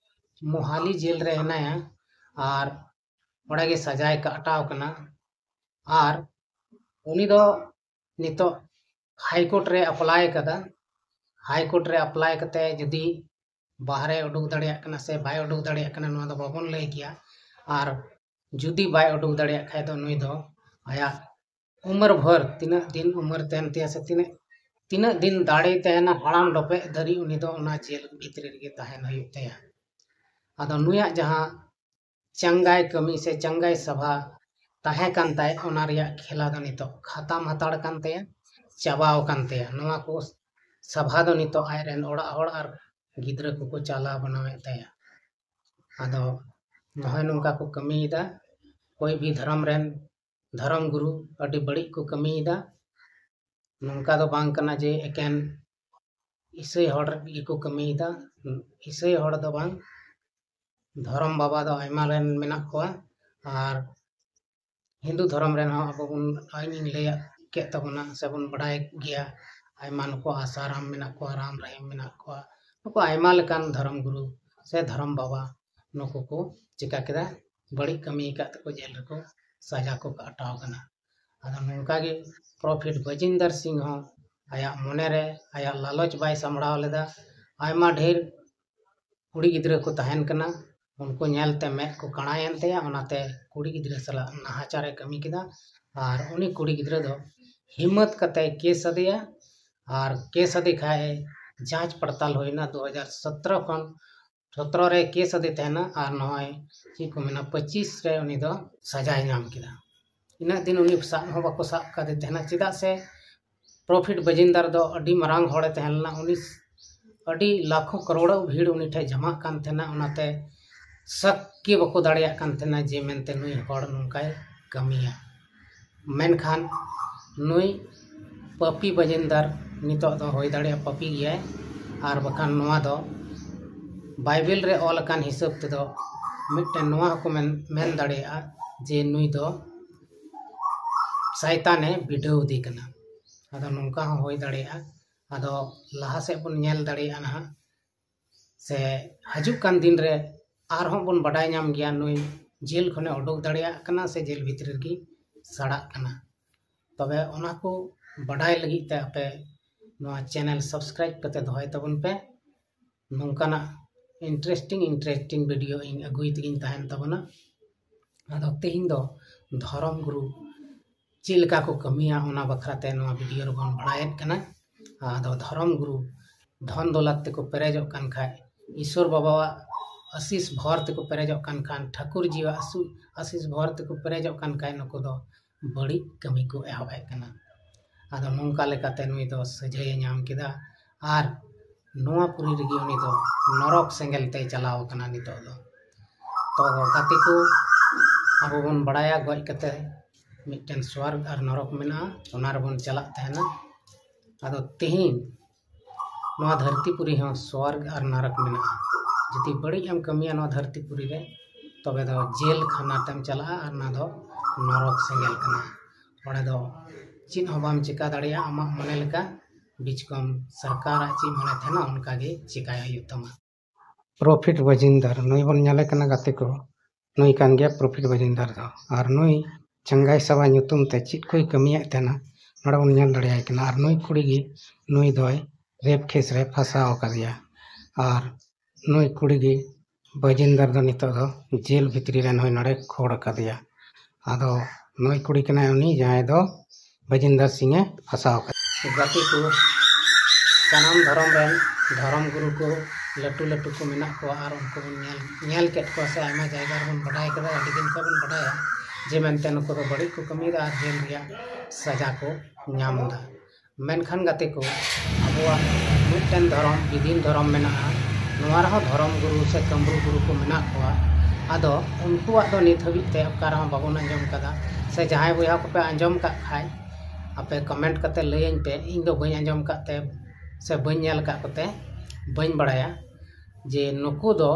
ᱢᱳᱦᱟᱞᱤ ᱡᱮᱞ ᱨᱮ ᱦᱮᱱᱟᱭᱟ ᱟᱨ ᱚᱸᱰᱮ ᱜᱮ ᱥᱟᱡᱟᱭ ᱠᱟᱴᱟᱣ ᱠᱟᱱᱟ᱾ ᱟᱨ ᱩᱱᱤ ᱫᱚ ᱱᱤᱛᱚᱜ ᱦᱟᱭ ᱠᱳᱨᱴ ᱨᱮ ᱟᱯᱞᱟᱭ ᱠᱟᱫᱟ᱾ ᱦᱟᱭ ᱠᱳᱨᱴ ᱨᱮ ᱟᱯᱞᱟᱭ ᱠᱟᱛᱮ ᱡᱩᱫᱤ ᱵᱟᱦᱨᱮ ᱩᱰᱩᱠ ᱫᱟᱲᱮᱭᱟᱜ ᱠᱟᱱᱟ ᱥᱮ ᱵᱟᱭ ᱩᱰᱩᱠ ᱫᱟᱲᱮᱭᱟᱜ ᱠᱟᱱᱟ, ᱱᱚᱣᱟ ᱫᱚ ᱵᱟᱵᱚᱱ ᱞᱟᱹᱭ ᱠᱮᱭᱟ᱾ ᱟᱨ ᱡᱩᱫᱤ ᱵᱟᱭ ᱩᱰᱩᱠ ᱫᱟᱲᱮᱭᱟᱜ ᱠᱷᱟᱡ ᱫᱚ ᱱᱩᱭ ᱫᱚ ᱟᱭᱟᱜ ᱩᱢᱮᱨ ᱵᱷᱳᱨ, ᱛᱤᱱᱟᱹᱜ ᱫᱤᱱ ᱩᱢᱮᱨ ᱛᱟᱦᱮᱱ ᱛᱟᱭᱟ ᱥᱮ ᱛᱤᱱᱟᱹᱜ, ᱛᱤᱱᱟᱹᱜ ᱫᱤᱱ ᱫᱟᱲᱮ ᱛᱟᱦᱮᱱᱟ ᱦᱟᱲᱟᱢ ᱰᱚᱯᱮᱜ ᱫᱷᱟᱹᱨᱤᱡ, ᱩᱱᱤ ᱫᱚ ᱚᱱᱟ ᱡᱮᱞ ᱵᱷᱤᱛᱨᱤ ᱨᱮᱜᱮ ᱛᱟᱦᱮᱱ ᱦᱩᱭᱩᱜ ᱛᱟᱭᱟ᱾ ᱟᱫᱚ ᱱᱩᱭᱟᱜ ᱡᱟᱦᱟᱸ ᱪᱟᱸᱜᱟᱭ ᱠᱟᱹᱢᱤ ᱥᱮ ᱪᱟᱸᱜᱟᱭ ᱥᱟᱵᱷᱟ ᱛᱟᱦᱮᱸ ᱠᱟᱱ ᱛᱟᱭ, ᱚᱱᱟ ᱨᱮᱭᱟᱜ ᱠᱷᱮᱞᱟ ᱫᱚ ᱱᱤᱛᱚᱜ ᱠᱷᱟᱛᱟᱢ ᱦᱟᱛᱟᱲ ᱠᱟᱱ ᱛᱟᱭᱟ, ᱪᱟᱵᱟᱣ ᱟᱠᱟᱱ ᱛᱟᱭᱟ᱾ ᱱᱚᱣᱟ ᱠᱚ ᱥᱟᱵᱷᱟ ᱫᱚ ᱱᱤᱛᱚᱜ ᱟᱡᱨᱮᱱ ᱚᱲᱟᱜ ᱦᱚᱲ ᱟᱨ ᱜᱤᱫᱽᱨᱟᱹ ᱠᱚᱠᱚ ᱪᱟᱞᱟᱣ ᱵᱟᱱᱟᱣᱮᱫ ᱛᱟᱭᱟ᱾ ᱟᱫᱚ ᱱᱚᱜᱼᱚᱭ ᱱᱚᱝᱠᱟ ᱠᱚ ᱠᱟᱹᱢᱤᱭᱮᱫᱟ᱾ ᱠᱳᱭ ᱵᱷᱤ ᱫᱷᱚᱨᱚᱢ ᱨᱮᱱ ᱫᱷᱚᱨᱚᱢ ᱜᱩᱨᱩ ᱟᱹᱰᱤ ᱵᱟᱹᱲᱤᱡ ᱠᱚ ᱠᱟᱹᱢᱤᱭᱮᱫᱟ᱾ ᱱᱚᱝᱠᱟ ᱫᱚ ᱵᱟᱝ ᱠᱟᱱᱟ ᱡᱮ ᱮᱠᱮᱱ ᱤᱥᱟᱹᱭ ᱦᱚᱲ ᱜᱮᱠᱚ ᱠᱟᱹᱢᱤᱭᱮᱫᱟ᱾ ᱤᱥᱟᱹᱭ ᱦᱚᱲ ᱫᱚ ᱵᱟᱝ, ᱫᱷᱚᱨᱚᱢ ᱵᱟᱵᱟ ᱫᱚ ᱟᱭᱢᱟ ᱨᱮᱱ ᱢᱮᱱᱟᱜ ᱠᱚᱣᱟ᱾ ᱟᱨ ᱦᱤᱱᱫᱩ ᱫᱷᱚᱨᱚᱢ ᱨᱮᱱ ᱦᱚᱸ ᱟᱵᱚ ᱵᱚᱱ, ᱤᱧᱤᱧ ᱞᱟᱹᱭ ᱠᱮᱫ ᱛᱟᱵᱚᱱᱟ ᱥᱮᱵᱚᱱ ᱵᱟᱰᱟᱭ ᱜᱮᱭᱟ, ᱟᱭᱢᱟ ᱱᱩᱠᱩ ᱟᱥᱟᱨᱟᱢ ᱢᱮᱱᱟᱜ ᱠᱚᱣᱟ, ᱨᱟᱢ ᱨᱟᱦᱤᱢ ᱢᱮᱱᱟᱜ ᱠᱚᱣᱟ, ᱱᱩᱠᱩ ᱟᱭᱢᱟ ᱞᱮᱠᱟᱱ ᱫᱷᱚᱨᱚᱢ ᱜᱩᱨᱩ ᱥᱮ ᱫᱷᱚᱨᱚᱢ ᱵᱟᱵᱟ ᱱᱩᱠᱩ ᱠᱚ ᱪᱤᱠᱟ ᱠᱮᱫᱟ, ᱵᱟᱹᱲᱤᱡ ᱠᱟᱹᱢᱤ ᱟᱠᱟᱫ ᱛᱮᱠᱚ ᱡᱮᱞ ᱨᱮᱠᱚ ᱥᱟᱡᱟ ᱠᱚ ᱠᱟᱴᱟᱣ ᱠᱟᱱᱟ᱾ ᱟᱫᱚ ᱱᱚᱝᱠᱟ ᱜᱮ ᱯᱨᱚᱯᱷᱮᱴ ᱵᱟᱡᱤᱱᱫᱟᱨ ᱥᱤᱝ ᱦᱚᱸ ᱟᱭᱟᱜ ᱢᱚᱱᱮ ᱨᱮ ᱟᱭᱟᱜ ᱞᱟᱞᱚᱪ ᱵᱟᱭ ᱥᱟᱢᱵᱲᱟᱣ ᱞᱮᱫᱟ᱾ ᱟᱭᱢᱟ ᱰᱷᱮᱨ ᱠᱩᱲᱤ ᱜᱤᱫᱽᱨᱟᱹ ᱠᱚ ᱛᱟᱦᱮᱱ ᱠᱟᱱᱟ, ᱩᱱᱠᱩ ᱧᱮᱞᱛᱮ ᱢᱮᱫ ᱠᱚ ᱠᱟᱬᱟᱭᱮᱱ ᱛᱟᱭᱟ, ᱚᱱᱟᱛᱮ ᱠᱩᱲᱤ ᱜᱤᱫᱽᱨᱟᱹ ᱥᱟᱞᱟᱜ ᱱᱟᱦᱟᱪᱟᱨᱮ ᱠᱟᱹᱢᱤ ᱠᱮᱫᱟ᱾ ᱟᱨ ᱩᱱᱤ ᱠᱩᱲᱤ ᱜᱤᱫᱽᱨᱟᱹ ᱫᱚ ᱦᱤᱢᱢᱚᱛ ᱠᱟᱛᱮ ᱠᱮᱥ ᱟᱫᱮᱭᱟ᱾ ᱟᱨ ᱠᱮᱥ ᱟᱫᱮ ᱠᱷᱟᱡ ᱡᱟᱸᱪ ᱯᱟᱲᱛᱟᱞ ᱦᱩᱭᱱᱟ ᱫᱩ ᱦᱟᱡᱟᱨ ᱥᱚᱛᱨᱚ ᱠᱷᱚᱱ, ᱥᱚᱛᱨᱚ ᱨᱮ ᱠᱮᱥ ᱟᱫᱮ ᱛᱟᱦᱮᱱᱟ᱾ ᱟᱨ ᱱᱚᱜᱼᱚᱭ ᱪᱮᱫ ᱠᱚ ᱢᱮᱱᱟ, ᱯᱚᱸᱪᱤᱥ ᱨᱮ ᱩᱱᱤ ᱫᱚ ᱥᱟᱡᱟᱭ ᱧᱟᱢ ᱠᱮᱫᱟ᱾ ᱤᱱᱟᱹᱜ ᱫᱤᱱ ᱩᱱᱤ ᱥᱟᱵ ᱦᱚᱸ ᱵᱟᱠᱚ ᱥᱟᱵ ᱠᱟᱫᱮ ᱛᱟᱦᱮᱱᱟ, ᱪᱮᱫᱟᱜ ᱥᱮ ᱯᱨᱚᱯᱷᱮᱴ ᱵᱟᱡᱤᱱᱫᱟᱨ ᱫᱚ ᱟᱹᱰᱤ ᱢᱟᱨᱟᱝ ᱦᱚᱲᱮ ᱛᱟᱦᱮᱸ ᱞᱮᱱᱟ᱾ ᱩᱱᱤ ᱟᱹᱰᱤ ᱞᱟᱠᱷᱚ ᱠᱟᱨᱳᱲᱚ ᱵᱷᱤᱲ ᱩᱱᱤ ᱴᱷᱮᱱ ᱡᱟᱢᱟᱜ ᱠᱟᱱ ᱛᱟᱦᱮᱱᱟ᱾ ᱚᱱᱟᱛᱮ ᱥᱟᱠ ᱜᱮ ᱵᱟᱠᱚ ᱫᱟᱲᱮᱭᱟᱜ ᱠᱟᱱ ᱛᱟᱦᱮᱱᱟ ᱡᱮ ᱢᱮᱱᱛᱮ ᱱᱩᱭ ᱦᱚᱲ ᱱᱚᱝᱠᱟᱭ ᱠᱟᱹᱢᱤᱭᱟ᱾ ᱢᱮᱱᱠᱷᱟᱱ ᱱᱩᱭ ᱯᱟᱯᱤ ᱵᱟᱡᱤᱱᱫᱟᱨ ᱱᱤᱛᱚᱜ ᱫᱚ ᱦᱩᱭ ᱫᱟᱲᱮᱭᱟᱜᱼᱟ ᱯᱟᱯᱤ ᱜᱮᱭᱟᱭ, ᱟᱨ ᱵᱟᱠᱷᱟᱱ ᱱᱚᱣᱟ ᱫᱚ ᱵᱟᱭᱵᱮᱞ ᱨᱮ ᱚᱞ ᱟᱠᱟᱱ ᱦᱤᱥᱟᱹᱵ ᱛᱮᱫᱚ ᱢᱤᱫᱴᱮᱱ ᱱᱚᱣᱟ ᱦᱚᱸᱠᱚ ᱢᱮᱱ, ᱢᱮᱱ ᱫᱟᱲᱮᱭᱟᱜᱼᱟ ᱡᱮ ᱱᱩᱭ ᱫᱚ ᱥᱟᱭᱛᱟᱱᱮ ᱵᱤᱰᱟᱹᱣ ᱮᱫᱮ ᱠᱟᱱᱟ᱾ ᱟᱫᱚ ᱱᱚᱝᱠᱟ ᱦᱚᱸ ᱦᱩᱭ ᱫᱟᱲᱮᱭᱟᱜᱼᱟ᱾ ᱟᱫᱚ ᱞᱟᱦᱟ ᱥᱮᱫ ᱵᱚᱱ ᱧᱮᱞ ᱫᱟᱲᱮᱭᱟᱜᱼᱟ ᱱᱟᱦᱟᱜ, ᱥᱮ ᱦᱤᱡᱩᱜ ᱠᱟᱱ ᱫᱤᱱ ᱨᱮ ᱟᱨᱦᱚᱸ ᱵᱚᱱ ᱵᱟᱰᱟᱭ ᱧᱟᱢ ᱜᱮᱭᱟ ᱱᱩᱭ ᱡᱮᱞ ᱠᱷᱚᱱᱮ ᱩᱰᱩᱠ ᱫᱟᱲᱮᱭᱟᱜ ᱠᱟᱱᱟ ᱥᱮ ᱡᱮᱞ ᱵᱷᱤᱛᱨᱤ ᱨᱮᱜᱮ ᱥᱟᱲᱟᱜ ᱠᱟᱱᱟ᱾ ᱛᱚᱵᱮ ᱚᱱᱟ ᱠᱚ ᱵᱟᱰᱟᱭ ᱞᱟᱹᱜᱤᱫ ᱛᱮ ᱟᱯᱮ ᱱᱚᱣᱟ ᱪᱮᱱᱮᱞ ᱥᱟᱵᱥᱠᱨᱟᱭᱤᱵ ᱠᱟᱛᱮ ᱫᱚᱦᱚᱭ ᱛᱟᱵᱚᱱ ᱯᱮ᱾ ᱱᱚᱝᱠᱟᱱᱟᱜ ᱤᱱᱴᱟᱨᱮᱥᱴᱤᱝ ᱤᱱᱴᱟᱨᱮᱥᱴᱤᱝ ᱵᱷᱤᱰᱤᱭᱳ ᱤᱧ ᱟᱹᱜᱩᱭ ᱛᱮᱜᱤᱧ ᱛᱟᱦᱮᱱ ᱛᱟᱵᱚᱱᱟ᱾ ᱟᱫᱚ ᱛᱮᱦᱮᱧ ᱫᱚ ᱫᱷᱚᱨᱚᱢ ᱜᱩᱨᱩ ᱪᱮᱫ ᱞᱮᱠᱟ ᱠᱚ ᱠᱟᱹᱢᱤᱭᱟ ᱚᱱᱟ ᱵᱟᱠᱷᱨᱟ ᱛᱮ ᱱᱚᱣᱟ ᱵᱷᱤᱰᱤᱭᱳ ᱨᱮᱵᱚᱱ ᱵᱟᱲᱟᱭᱮᱫ ᱠᱟᱱᱟ᱾ ᱟᱫᱚ ᱫᱷᱚᱨᱚᱢ ᱜᱩᱨᱩ ᱫᱷᱚᱱ ᱫᱚᱞᱟᱛ ᱛᱮᱠᱚ ᱯᱮᱨᱮᱡᱚᱜ ᱠᱟᱱ ᱠᱷᱟᱡ, ᱤᱥᱚᱨ ᱵᱟᱵᱟᱣᱟᱜ ᱟᱥᱤᱥ ᱵᱷᱚᱨ ᱛᱮᱠᱚ ᱯᱮᱨᱮᱡᱚᱜ ᱠᱟᱱ ᱠᱷᱟᱱ, ᱴᱷᱟᱹᱠᱩᱨ ᱡᱤᱣᱟᱜ ᱟᱥᱩ-, ᱟᱥᱤᱥ ᱵᱷᱚᱨ ᱛᱮᱠᱚ ᱯᱮᱨᱮᱡᱚᱜ ᱠᱟᱱ ᱠᱷᱟᱡ, ᱱᱩᱠᱩ ᱫᱚ ᱵᱟᱹᱲᱤᱡ ᱠᱟᱹᱢᱤ ᱠᱚ ᱮᱦᱚᱵᱮᱫ ᱠᱟᱱᱟ᱾ ᱟᱫᱚ ᱱᱚᱝᱠᱟ ᱞᱮᱠᱟᱛᱮ ᱱᱩᱭ ᱫᱚ ᱥᱟᱹᱡᱟᱹᱭᱮ ᱧᱟᱢ ᱠᱮᱫᱟ ᱟᱨ ᱱᱚᱣᱟ ᱯᱩᱨᱤ ᱨᱮᱜᱮ ᱩᱱᱤ ᱫᱚ ᱱᱚᱨᱚᱠ ᱥᱮᱸᱜᱮᱞ ᱛᱮᱭ ᱪᱟᱞᱟᱣ ᱟᱠᱟᱱᱟ ᱱᱤᱛᱚᱜ ᱫᱚ᱾ ᱛᱚ ᱜᱟᱛᱮ ᱠᱚ, ᱟᱵᱚ ᱵᱚᱱ ᱵᱟᱲᱟᱭᱟ ᱜᱚᱡ ᱠᱟᱛᱮ ᱢᱤᱫᱴᱮᱱ ᱥᱣᱚᱨᱜᱽ ᱟᱨ ᱱᱚᱨᱚᱠ ᱢᱮᱱᱟᱜᱼᱟ, ᱚᱱᱟ ᱨᱮᱵᱚᱱ ᱪᱟᱞᱟᱜ ᱛᱟᱦᱮᱱᱟ᱾ ᱟᱫᱚ ᱛᱮᱦᱮᱧ ᱱᱚᱣᱟ ᱫᱷᱟᱹᱨᱛᱤ ᱯᱩᱨᱤ ᱦᱚᱸ ᱥᱣᱚᱨᱜᱽ ᱟᱨ ᱱᱚᱨᱚᱠ ᱢᱮᱱᱟᱜᱼᱟ᱾ ᱡᱩᱫᱤ ᱵᱟᱹᱲᱤᱡ ᱮᱢ ᱠᱟᱹᱢᱤᱭᱟ ᱱᱚᱣᱟ ᱫᱷᱟᱹᱨᱛᱤ ᱯᱩᱨᱤ ᱨᱮ, ᱛᱚᱵᱮ ᱫᱚ ᱡᱮᱞ ᱠᱷᱟᱱᱟ ᱛᱮᱢ ᱪᱟᱞᱟᱜᱼᱟ ᱟᱨ ᱚᱱᱟ ᱫᱚ ᱱᱚᱨᱚᱠ ᱥᱮᱸᱜᱮᱞ ᱠᱟᱱᱟ᱾ ᱚᱸᱰᱮ ᱫᱚ ᱪᱮᱫ ᱦᱚᱸ ᱵᱟᱢ ᱪᱮᱠᱟ ᱫᱟᱲᱮᱭᱟᱜᱼᱟ ᱟᱢᱟᱜ ᱢᱚᱱᱮ ᱞᱮᱠᱟ, ᱵᱤᱪᱠᱚᱢ ᱥᱚᱨᱠᱟᱨᱟᱜ ᱪᱮᱫ ᱢᱚᱱᱮ ᱛᱟᱦᱮᱱᱟ ᱚᱱᱠᱟ ᱜᱮ ᱪᱮᱠᱟᱭ ᱦᱩᱭᱩᱜ ᱛᱟᱢᱟ᱾ ᱯᱨᱚᱯᱷᱤᱴ ᱵᱟᱡᱤᱱᱫᱟᱨ ᱱᱩᱭ ᱵᱚᱱ ᱧᱮᱞᱮ ᱠᱟᱱᱟ ᱜᱟᱛᱮ ᱠᱚ, ᱱᱩᱭ ᱠᱟᱱ ᱜᱮᱭᱟ ᱯᱨᱚᱯᱷᱤᱴ ᱵᱟᱡᱤᱱᱫᱟᱨ ᱫᱚ᱾ ᱟᱨ ᱱᱩᱭ ᱪᱟᱝᱜᱟᱭ ᱥᱟᱵᱟ ᱧᱩᱛᱩᱢ ᱛᱮ ᱪᱮᱫ ᱠᱚᱭ ᱠᱟᱹᱢᱤᱭᱮᱫ ᱛᱟᱦᱮᱱᱟ ᱱᱚᱰᱮ ᱵᱚᱱ ᱧᱮᱞ ᱫᱟᱲᱮᱭᱟᱭ ᱠᱟᱱᱟ᱾ ᱟᱨ ᱱᱩᱭ ᱠᱩᱲᱤ ᱜᱮ ᱱᱩᱭ ᱫᱚᱭ ᱨᱮᱯ ᱠᱮᱥ ᱨᱮ ᱯᱷᱟᱸᱥᱟᱣ ᱟᱠᱟᱫᱮᱭᱟ᱾ ᱟᱨ ᱱᱩᱭ ᱠᱩᱲᱤ ᱜᱮ ᱵᱟᱡᱤᱱᱫᱟᱨ ᱫᱚ ᱱᱤᱛᱚᱜ ᱫᱚ ᱡᱮᱞ ᱵᱷᱤᱛᱨᱤ ᱨᱮ ᱱᱩᱭ ᱱᱚᱰᱮ ᱠᱷᱳᱲ ᱟᱠᱟᱫᱮᱭᱟ᱾ ᱟᱫᱚ ᱱᱩᱭ ᱠᱩᱲᱤ ᱠᱟᱱᱟᱭ ᱩᱱᱤ ᱡᱟᱦᱟᱸᱭ ᱫᱚ ᱵᱟᱡᱤᱱᱫᱟᱨ ᱥᱤᱝ ᱮ ᱯᱷᱟᱸᱥᱟᱣ ᱟᱠᱟᱫᱮᱭᱟ᱾ ᱜᱟᱛᱮ ᱠᱚ, ᱥᱟᱱᱟᱢ ᱫᱷᱚᱨᱚᱢ ᱨᱮᱱ ᱫᱷᱚᱨᱚᱢ ᱜᱩᱨᱩ ᱠᱚ ᱞᱟᱹᱴᱩ ᱞᱟᱹᱴᱩ ᱠᱚ ᱢᱮᱱᱟᱜ ᱠᱚᱣᱟ ᱟᱨ ᱩᱱᱠᱩ ᱵᱚᱱ ᱧᱮᱞ, ᱧᱮᱞ ᱠᱮᱫ ᱠᱚᱣᱟ ᱥᱮ ᱟᱭᱢᱟ ᱡᱟᱭᱜᱟ ᱨᱮᱵᱚᱱ ᱵᱟᱰᱟᱭ ᱠᱮᱫᱟ, ᱟᱹᱰᱤ ᱫᱤᱱ ᱠᱷᱚᱱ ᱵᱚᱱ ᱵᱟᱰᱟᱭᱟ ᱡᱮ ᱢᱮᱱᱛᱮ ᱱᱩᱠᱩ ᱫᱚ ᱵᱟᱹᱲᱤᱡ ᱠᱚ ᱠᱟᱹᱢᱤᱭᱮᱫᱟ ᱟᱨ ᱡᱮᱞ ᱨᱮᱭᱟᱜ ᱥᱟᱡᱟ ᱠᱚ ᱧᱟᱢ ᱮᱫᱟ᱾ ᱢᱮᱱᱠᱷᱟᱱ ᱜᱟᱛᱮ ᱠᱚ, ᱟᱵᱚᱣᱟᱜ ᱢᱤᱫᱴᱮᱱ ᱫᱷᱚᱨᱚᱢ, ᱵᱤᱫᱤᱱ ᱫᱷᱚᱨᱚᱢ ᱢᱮᱱᱟᱜᱼᱟ᱾ ᱱᱚᱣᱟ ᱨᱮᱦᱚᱸ ᱫᱷᱚᱨᱚᱢ ᱜᱩᱨᱩ ᱥᱮ ᱠᱟᱹᱢᱨᱩ ᱜᱩᱨᱩ ᱠᱚ ᱢᱮᱱᱟᱜ ᱠᱚᱣᱟ᱾ ᱟᱫᱚ ᱩᱱᱠᱩᱣᱟᱜ ᱫᱚ ᱱᱤᱛ ᱦᱟᱹᱵᱤᱡ ᱛᱮ ᱚᱠᱟ ᱨᱮᱦᱚᱸ ᱵᱟᱵᱚᱱ ᱟᱸᱡᱚᱢ ᱠᱟᱫᱟ᱾ ᱥᱮ ᱡᱟᱦᱟᱸᱭ ᱵᱚᱭᱦᱟ ᱠᱚᱯᱮ ᱟᱸᱡᱚᱢ ᱠᱟᱜ ᱠᱷᱟᱡ, ᱟᱯᱮ comment ᱠᱟᱛᱮ ᱞᱟᱹᱭᱟᱹᱧ ᱯᱮ᱾ ᱤᱧ ᱫᱚ ᱵᱟᱹᱧ ᱟᱸᱡᱚᱢ ᱠᱟᱜ ᱛᱮ ᱥᱮ ᱵᱟᱹᱧ ᱧᱮᱞ ᱠᱟᱜ ᱠᱚᱛᱮ ᱵᱟᱹᱧ ᱵᱟᱲᱟᱭᱟ ᱡᱮ ᱱᱩᱠᱩ ᱫᱚ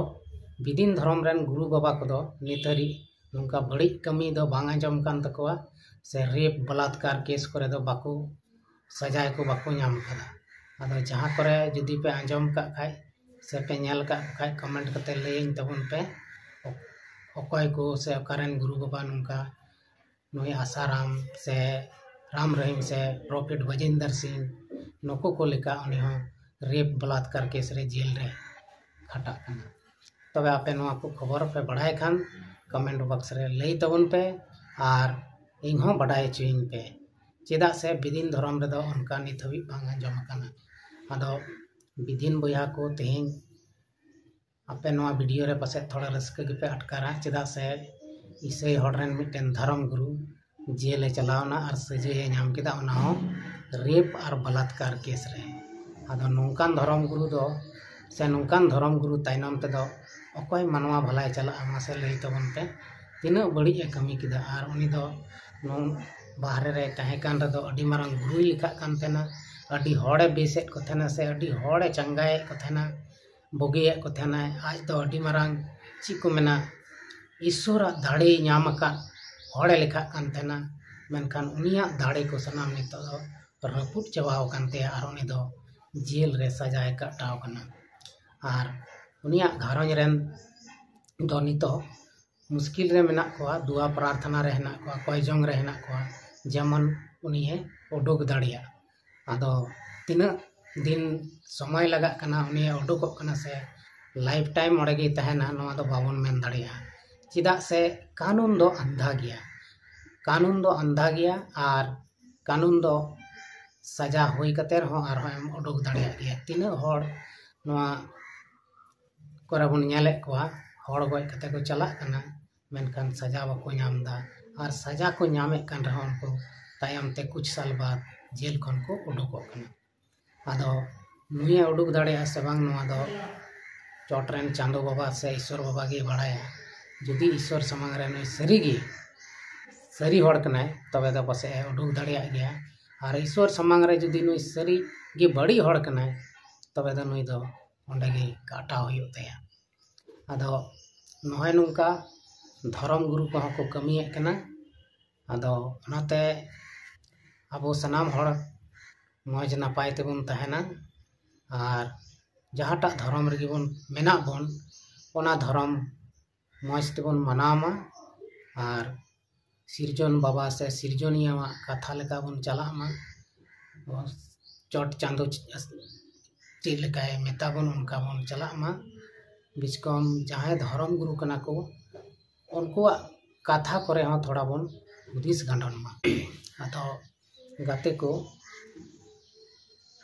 ᱵᱤᱫᱤᱱ ᱫᱷᱚᱨᱚᱢ ᱨᱮᱱ ᱜᱩᱨᱩ ᱵᱟᱵᱟ ᱠᱚᱫᱚ ᱱᱤᱛ ᱦᱟᱹᱨᱤᱡ ᱱᱚᱝᱠᱟ ᱵᱟᱹᱲᱤᱡ ᱠᱟᱹᱢᱤ ᱫᱚ ᱵᱟᱝ ᱟᱸᱡᱚᱢ ᱠᱟᱱ ᱛᱟᱠᱚᱣᱟ, ᱥᱮ rape ᱵᱟᱞᱟᱛᱠᱟᱨ case ᱠᱚᱨᱮ ᱫᱚ ᱵᱟᱠᱚ, ᱥᱟᱡᱟᱭ ᱠᱚ ᱵᱟᱠᱚ ᱧᱟᱢ ᱠᱟᱫᱟ᱾ ᱟᱫᱚ ᱡᱟᱦᱟᱸ ᱠᱚᱨᱮ ᱡᱩᱫᱤ ᱯᱮ ᱟᱸᱡᱚᱢ ᱠᱟᱜ ᱠᱷᱟᱡ ᱥᱮ ᱯᱮ ᱧᱮᱞ ᱠᱟᱜ ᱠᱷᱟᱡ, comment ᱠᱟᱛᱮ ᱞᱟᱹᱭᱟᱹᱧ ᱛᱟᱵᱚᱱ ᱯᱮ, ᱚᱠᱚᱭ ᱠᱚ ᱥᱮ ᱚᱠᱟᱨᱮᱱ ᱜᱩᱨᱩ ᱵᱟᱵᱟ ᱱᱚᱝᱠᱟ ᱱᱩᱭ ᱟᱥᱟᱨᱟᱢ ᱥᱮ ᱨᱟᱢ ᱨᱚᱦᱤᱢ ᱥᱮ ᱯᱨᱚᱯᱷᱮᱴ ᱵᱟᱡᱤᱱᱫᱟᱨ ᱥᱤᱝ, ᱱᱩᱠᱩ ᱠᱚ ᱞᱮᱠᱟ ᱩᱱᱤ ᱦᱚᱸ rape ᱵᱟᱞᱟᱛᱠᱟᱨ case ᱨᱮ ᱡᱮᱞ ᱨᱮ ᱠᱷᱟᱴᱟᱜ ᱠᱟᱱᱟ᱾ ᱛᱚᱵᱮ ᱟᱯᱮ ᱱᱚᱣᱟ ᱠᱚ ᱠᱷᱚᱵᱚᱨ ᱯᱮ ᱵᱟᱲᱟᱭ ᱠᱷᱟᱱ comment box ᱨᱮ ᱞᱟᱹᱭ ᱛᱟᱵᱚᱱ ᱯᱮ ᱟᱨ ᱤᱧ ᱦᱚᱸ ᱵᱟᱰᱟᱭ ᱦᱚᱪᱚᱭᱤᱧ ᱯᱮ, ᱪᱮᱫᱟᱜ ᱥᱮ ᱵᱤᱫᱤᱱ ᱫᱷᱚᱨᱚᱢ ᱨᱮᱫᱚ ᱚᱱᱠᱟ ᱱᱤᱛ ᱦᱟᱹᱵᱤᱡ ᱵᱟᱝ ᱟᱸᱡᱚᱢ ᱟᱠᱟᱱᱟ᱾ ᱟᱫᱚ ᱵᱤᱫᱤᱱ ᱵᱚᱭᱦᱟ ᱠᱚ, ᱛᱮᱦᱮᱧ ᱟᱯᱮ ᱱᱚᱣᱟ video ᱨᱮ ᱯᱟᱥᱮᱡ ᱛᱷᱚᱲᱟ ᱨᱟᱹᱥᱠᱟᱹ ᱜᱮᱯᱮ ᱟᱴᱠᱟᱨᱟ, ᱪᱮᱫᱟᱜ ᱥᱮ ᱤᱥᱟᱹᱭ ᱦᱚᱲ ᱨᱮᱱ ᱢᱤᱫᱴᱮᱱ ᱫᱷᱚᱨᱚᱢ ᱜᱩᱨᱩ ᱡᱮᱞᱮ ᱪᱟᱞᱟᱣ ᱮᱱᱟ ᱟᱨ ᱥᱟᱹᱡᱟᱹᱭᱮ ᱧᱟᱢ ᱠᱮᱫᱟ, ᱚᱱᱟ ᱦᱚᱸ rape ᱟᱨ ᱵᱟᱞᱟᱛᱠᱟᱨ case ᱨᱮ᱾ ᱟᱫᱚ ᱱᱚᱝᱠᱟᱱ ᱫᱷᱚᱨᱚᱢ ᱜᱩᱨᱩ ᱫᱚ ᱥᱮ ᱱᱚᱝᱠᱟᱱ ᱫᱷᱚᱨᱚᱢ ᱜᱩᱨᱩ ᱛᱟᱭᱱᱚᱢ ᱛᱮᱫᱚ ᱚᱠᱚᱭ ᱢᱟᱱᱣᱟ ᱵᱷᱟᱞᱟᱭ ᱪᱟᱞᱟᱜᱼᱟ? ᱢᱟᱥᱮ ᱞᱟᱹᱭ ᱛᱟᱵᱚᱱ ᱯᱮ, ᱛᱤᱱᱟᱹᱜ ᱵᱟᱹᱲᱤᱡ ᱮ ᱠᱟᱹᱢᱤ ᱠᱮᱫᱟ? ᱟᱨ ᱩᱱᱤ ᱫᱚ ᱱᱚ-, ᱵᱟᱦᱨᱮ ᱨᱮ ᱛᱟᱦᱮᱸ ᱠᱟᱱ ᱨᱮᱫᱚ ᱟᱹᱰᱤ ᱢᱟᱨᱟᱝ ᱜᱩᱨᱩᱭ ᱞᱮᱠᱷᱟᱜ ᱠᱟᱱ ᱛᱟᱦᱮᱱᱟ, ᱟᱹᱰᱤ ᱦᱚᱲᱮ ᱵᱮᱥᱮᱫ ᱠᱚ ᱛᱟᱦᱮᱱᱟ ᱥᱮ ᱟᱹᱰᱤ ᱦᱚᱲᱮ ᱪᱟᱸᱜᱟᱭᱮᱫ ᱠᱚ ᱛᱟᱦᱮᱱᱟ, ᱵᱩᱜᱤᱭᱮᱫ ᱠᱚ ᱛᱟᱦᱮᱱᱟᱭ᱾ ᱟᱡ ᱫᱚ ᱟᱹᱰᱤ ᱢᱟᱨᱟᱝ, ᱪᱮᱫ ᱠᱚ ᱢᱮᱱᱟ, ᱤᱥᱥᱚᱨᱟᱜ ᱫᱟᱲᱮᱭ ᱧᱟᱢ ᱟᱠᱟᱫ ᱦᱚᱲᱮ ᱞᱮᱠᱷᱟᱜ ᱠᱟᱱ ᱛᱟᱦᱮᱱᱟ᱾ ᱢᱮᱱᱠᱷᱟᱱ ᱩᱱᱤᱭᱟᱜ ᱫᱟᱲᱮ ᱠᱚ ᱥᱟᱱᱟᱢ ᱱᱤᱛᱚᱜ ᱫᱚ ᱨᱟᱹᱯᱩᱫ ᱪᱟᱵᱟ ᱟᱠᱟᱱ ᱛᱟᱭᱟ ᱟᱨ ᱩᱱᱤ ᱫᱚ ᱡᱮᱞ ᱨᱮ ᱥᱟᱡᱟᱭ ᱠᱟᱴᱟᱣ ᱠᱟᱱᱟ᱾ ᱟᱨ ᱩᱱᱤᱭᱟᱜ ᱜᱷᱟᱨᱚᱸᱡᱽ ᱨᱮᱱ ᱫᱚ ᱱᱤᱛᱚᱜ ᱢᱩᱥᱠᱤᱞ ᱨᱮ ᱢᱮᱱᱟᱜ ᱠᱚᱣᱟ, ᱫᱩᱣᱟ ᱯᱨᱟᱨᱛᱷᱚᱱᱟ ᱨᱮ ᱦᱮᱱᱟᱜ ᱠᱚᱣᱟ, ᱠᱚᱭ ᱡᱚᱝ ᱨᱮ ᱦᱮᱱᱟᱜ ᱠᱚᱣᱟ, ᱡᱮᱢᱚᱱ ᱩᱱᱤᱭᱮ ᱩᱰᱩᱠ ᱫᱟᱲᱮᱭᱟᱜ᱾ ᱟᱫᱚ ᱛᱤᱱᱟᱹᱜ ᱫᱤᱱ ᱥᱚᱢᱚᱭ ᱞᱟᱜᱟᱜ ᱠᱟᱱᱟ ᱩᱱᱤᱭᱮ ᱩᱰᱩᱠᱚᱜ ᱠᱟᱱᱟ ᱥᱮ life time ᱚᱸᱰᱮ ᱜᱮᱭ ᱛᱟᱦᱮᱱᱟ, ᱱᱚᱣᱟ ᱫᱚ ᱵᱟᱵᱚᱱ ᱢᱮᱱ ᱫᱟᱲᱮᱭᱟᱜᱼᱟ᱾ ᱪᱮᱫᱟᱜ ᱥᱮ ᱠᱟᱹᱱᱩᱱ ᱫᱚ ᱟᱱᱫᱷᱟ ᱜᱮᱭᱟ, ᱠᱟᱹᱱᱩᱱ ᱫᱚ ᱟᱱᱫᱷᱟ ᱜᱮᱭᱟ᱾ ᱟᱨ ᱠᱟᱹᱱᱩᱱ ᱫᱚ ᱥᱟᱡᱟ ᱦᱩᱭ ᱠᱟᱛᱮ ᱨᱮᱦᱚᱸ ᱟᱨᱦᱚᱸ ᱮᱢ ᱩᱰᱩᱠ ᱫᱟᱲᱮᱭᱟᱜ ᱜᱮᱭᱟ᱾ ᱛᱤᱱᱟᱹᱜ ᱦᱚᱲ ᱱᱚᱣᱟ ᱠᱚᱨᱮ ᱵᱚᱱ ᱧᱮᱞᱮᱫ ᱠᱚᱣᱟ, ᱦᱚᱲ ᱜᱚᱡ ᱠᱟᱛᱮ ᱠᱚ ᱪᱟᱞᱟᱜ ᱠᱟᱱᱟ, ᱢᱮᱱᱠᱷᱟᱱ ᱥᱟᱡᱟ ᱵᱟᱠᱚ ᱧᱟᱢ ᱮᱫᱟ᱾ ᱟᱨ ᱥᱟᱡᱟ ᱠᱚ ᱧᱟᱢᱮᱫ ᱠᱟᱱ ᱨᱮᱦᱚᱸ ᱩᱱᱠᱩ ᱛᱟᱭᱚᱢ ᱛᱮ ᱠᱩᱪ ᱥᱟᱞ ᱵᱟᱫ ᱡᱮᱞ ᱠᱷᱚᱱ ᱠᱚ ᱩᱰᱩᱠᱚᱜ ᱠᱟᱱᱟ᱾ ᱟᱫᱚ ᱱᱩᱭᱮ ᱩᱰᱩᱠ ᱫᱟᱲᱮᱭᱟᱜᱼᱟ ᱥᱮ ᱵᱟᱝ, ᱱᱚᱣᱟ ᱫᱚ ᱪᱚᱴ ᱨᱮᱱ ᱪᱟᱸᱫᱚ ᱵᱟᱵᱟ ᱥᱮ ᱤᱥᱚᱨ ᱵᱟᱵᱟ ᱜᱮ ᱵᱟᱲᱟᱭᱟ᱾ ᱡᱩᱫᱤ ᱤᱥᱚᱨ ᱥᱟᱢᱟᱝ ᱨᱮ ᱱᱩᱭ ᱥᱟᱹᱨᱤ ᱜᱮ ᱥᱟᱹᱨᱤ ᱦᱚᱲ ᱠᱟᱱᱟᱭ, ᱛᱚᱵᱮ ᱫᱚ ᱯᱟᱥᱮᱡ ᱮ ᱩᱰᱩᱠ ᱫᱟᱲᱮᱭᱟᱜ ᱜᱮᱭᱟ᱾ ᱟᱨ ᱤᱥᱚᱨ ᱥᱟᱢᱟᱝ ᱨᱮ ᱡᱩᱫᱤ ᱱᱩᱭ ᱥᱟᱹᱨᱤ ᱜᱮ ᱵᱟᱹᱲᱤᱡ ᱦᱚᱲ ᱠᱟᱱᱟᱭ, ᱛᱚᱵᱮ ᱫᱚ ᱱᱩᱭ ᱫᱚ ᱚᱸᱰᱮ ᱜᱮ ᱠᱟᱴᱟᱣ ᱦᱩᱭᱩᱜ ᱛᱟᱭᱟ᱾ ᱟᱫᱚ ᱱᱚᱜᱼᱚᱭ ᱱᱚᱝᱠᱟ ᱫᱷᱚᱨᱚᱢ ᱜᱩᱨᱩ ᱠᱚᱦᱚᱸ ᱠᱚ ᱠᱟᱹᱢᱤᱭᱮᱫ ᱠᱟᱱᱟ᱾ ᱟᱫᱚ ᱚᱱᱟᱛᱮ ᱟᱵᱚ ᱥᱟᱱᱟᱢ ᱦᱚᱲ ᱢᱚᱡᱽ ᱱᱟᱯᱟᱭ ᱛᱮᱵᱚᱱ ᱛᱟᱦᱮᱱᱟ, ᱟᱨ ᱡᱟᱦᱟᱸᱴᱟᱜ ᱫᱷᱚᱨᱚᱢ ᱨᱮᱜᱮ ᱵᱚᱱ ᱢᱮᱱᱟᱜ ᱵᱚᱱ, ᱚᱱᱟ ᱫᱷᱚᱨᱚᱢ ᱢᱚᱡᱽ ᱛᱮᱵᱚᱱ ᱢᱟᱱᱟᱣ ᱢᱟ, ᱟᱨ ᱥᱤᱨᱡᱚᱱ ᱵᱟᱵᱟ ᱥᱮ ᱥᱤᱨᱡᱚᱱᱤᱭᱟᱹᱣᱟᱜ ᱠᱟᱛᱷᱟ ᱞᱮᱠᱟ ᱵᱚᱱ ᱪᱟᱞᱟᱜ ᱢᱟ᱾ ᱪᱚᱴ ᱪᱟᱸᱫᱚ ᱪᱮᱫ ᱞᱮᱠᱟᱭ ᱢᱮᱛᱟ ᱵᱚᱱ, ᱚᱱᱠᱟ ᱵᱚᱱ ᱪᱟᱞᱟᱜ ᱢᱟ᱾ ᱵᱤᱥᱠᱚᱢ ᱡᱟᱦᱟᱸᱭ ᱫᱷᱚᱨᱚᱢ ᱜᱩᱨᱩ ᱠᱟᱱᱟ ᱠᱚ, ᱩᱱᱠᱩᱣᱟᱜ ᱠᱟᱛᱷᱟ ᱠᱚᱨᱮ ᱦᱚᱸ ᱛᱷᱚᱲᱟ ᱵᱚᱱ ᱦᱩᱫᱤᱥ ᱜᱟᱸᱰᱚᱱ ᱢᱟ᱾ ᱟᱫᱚ ᱜᱟᱛᱮ ᱠᱚ,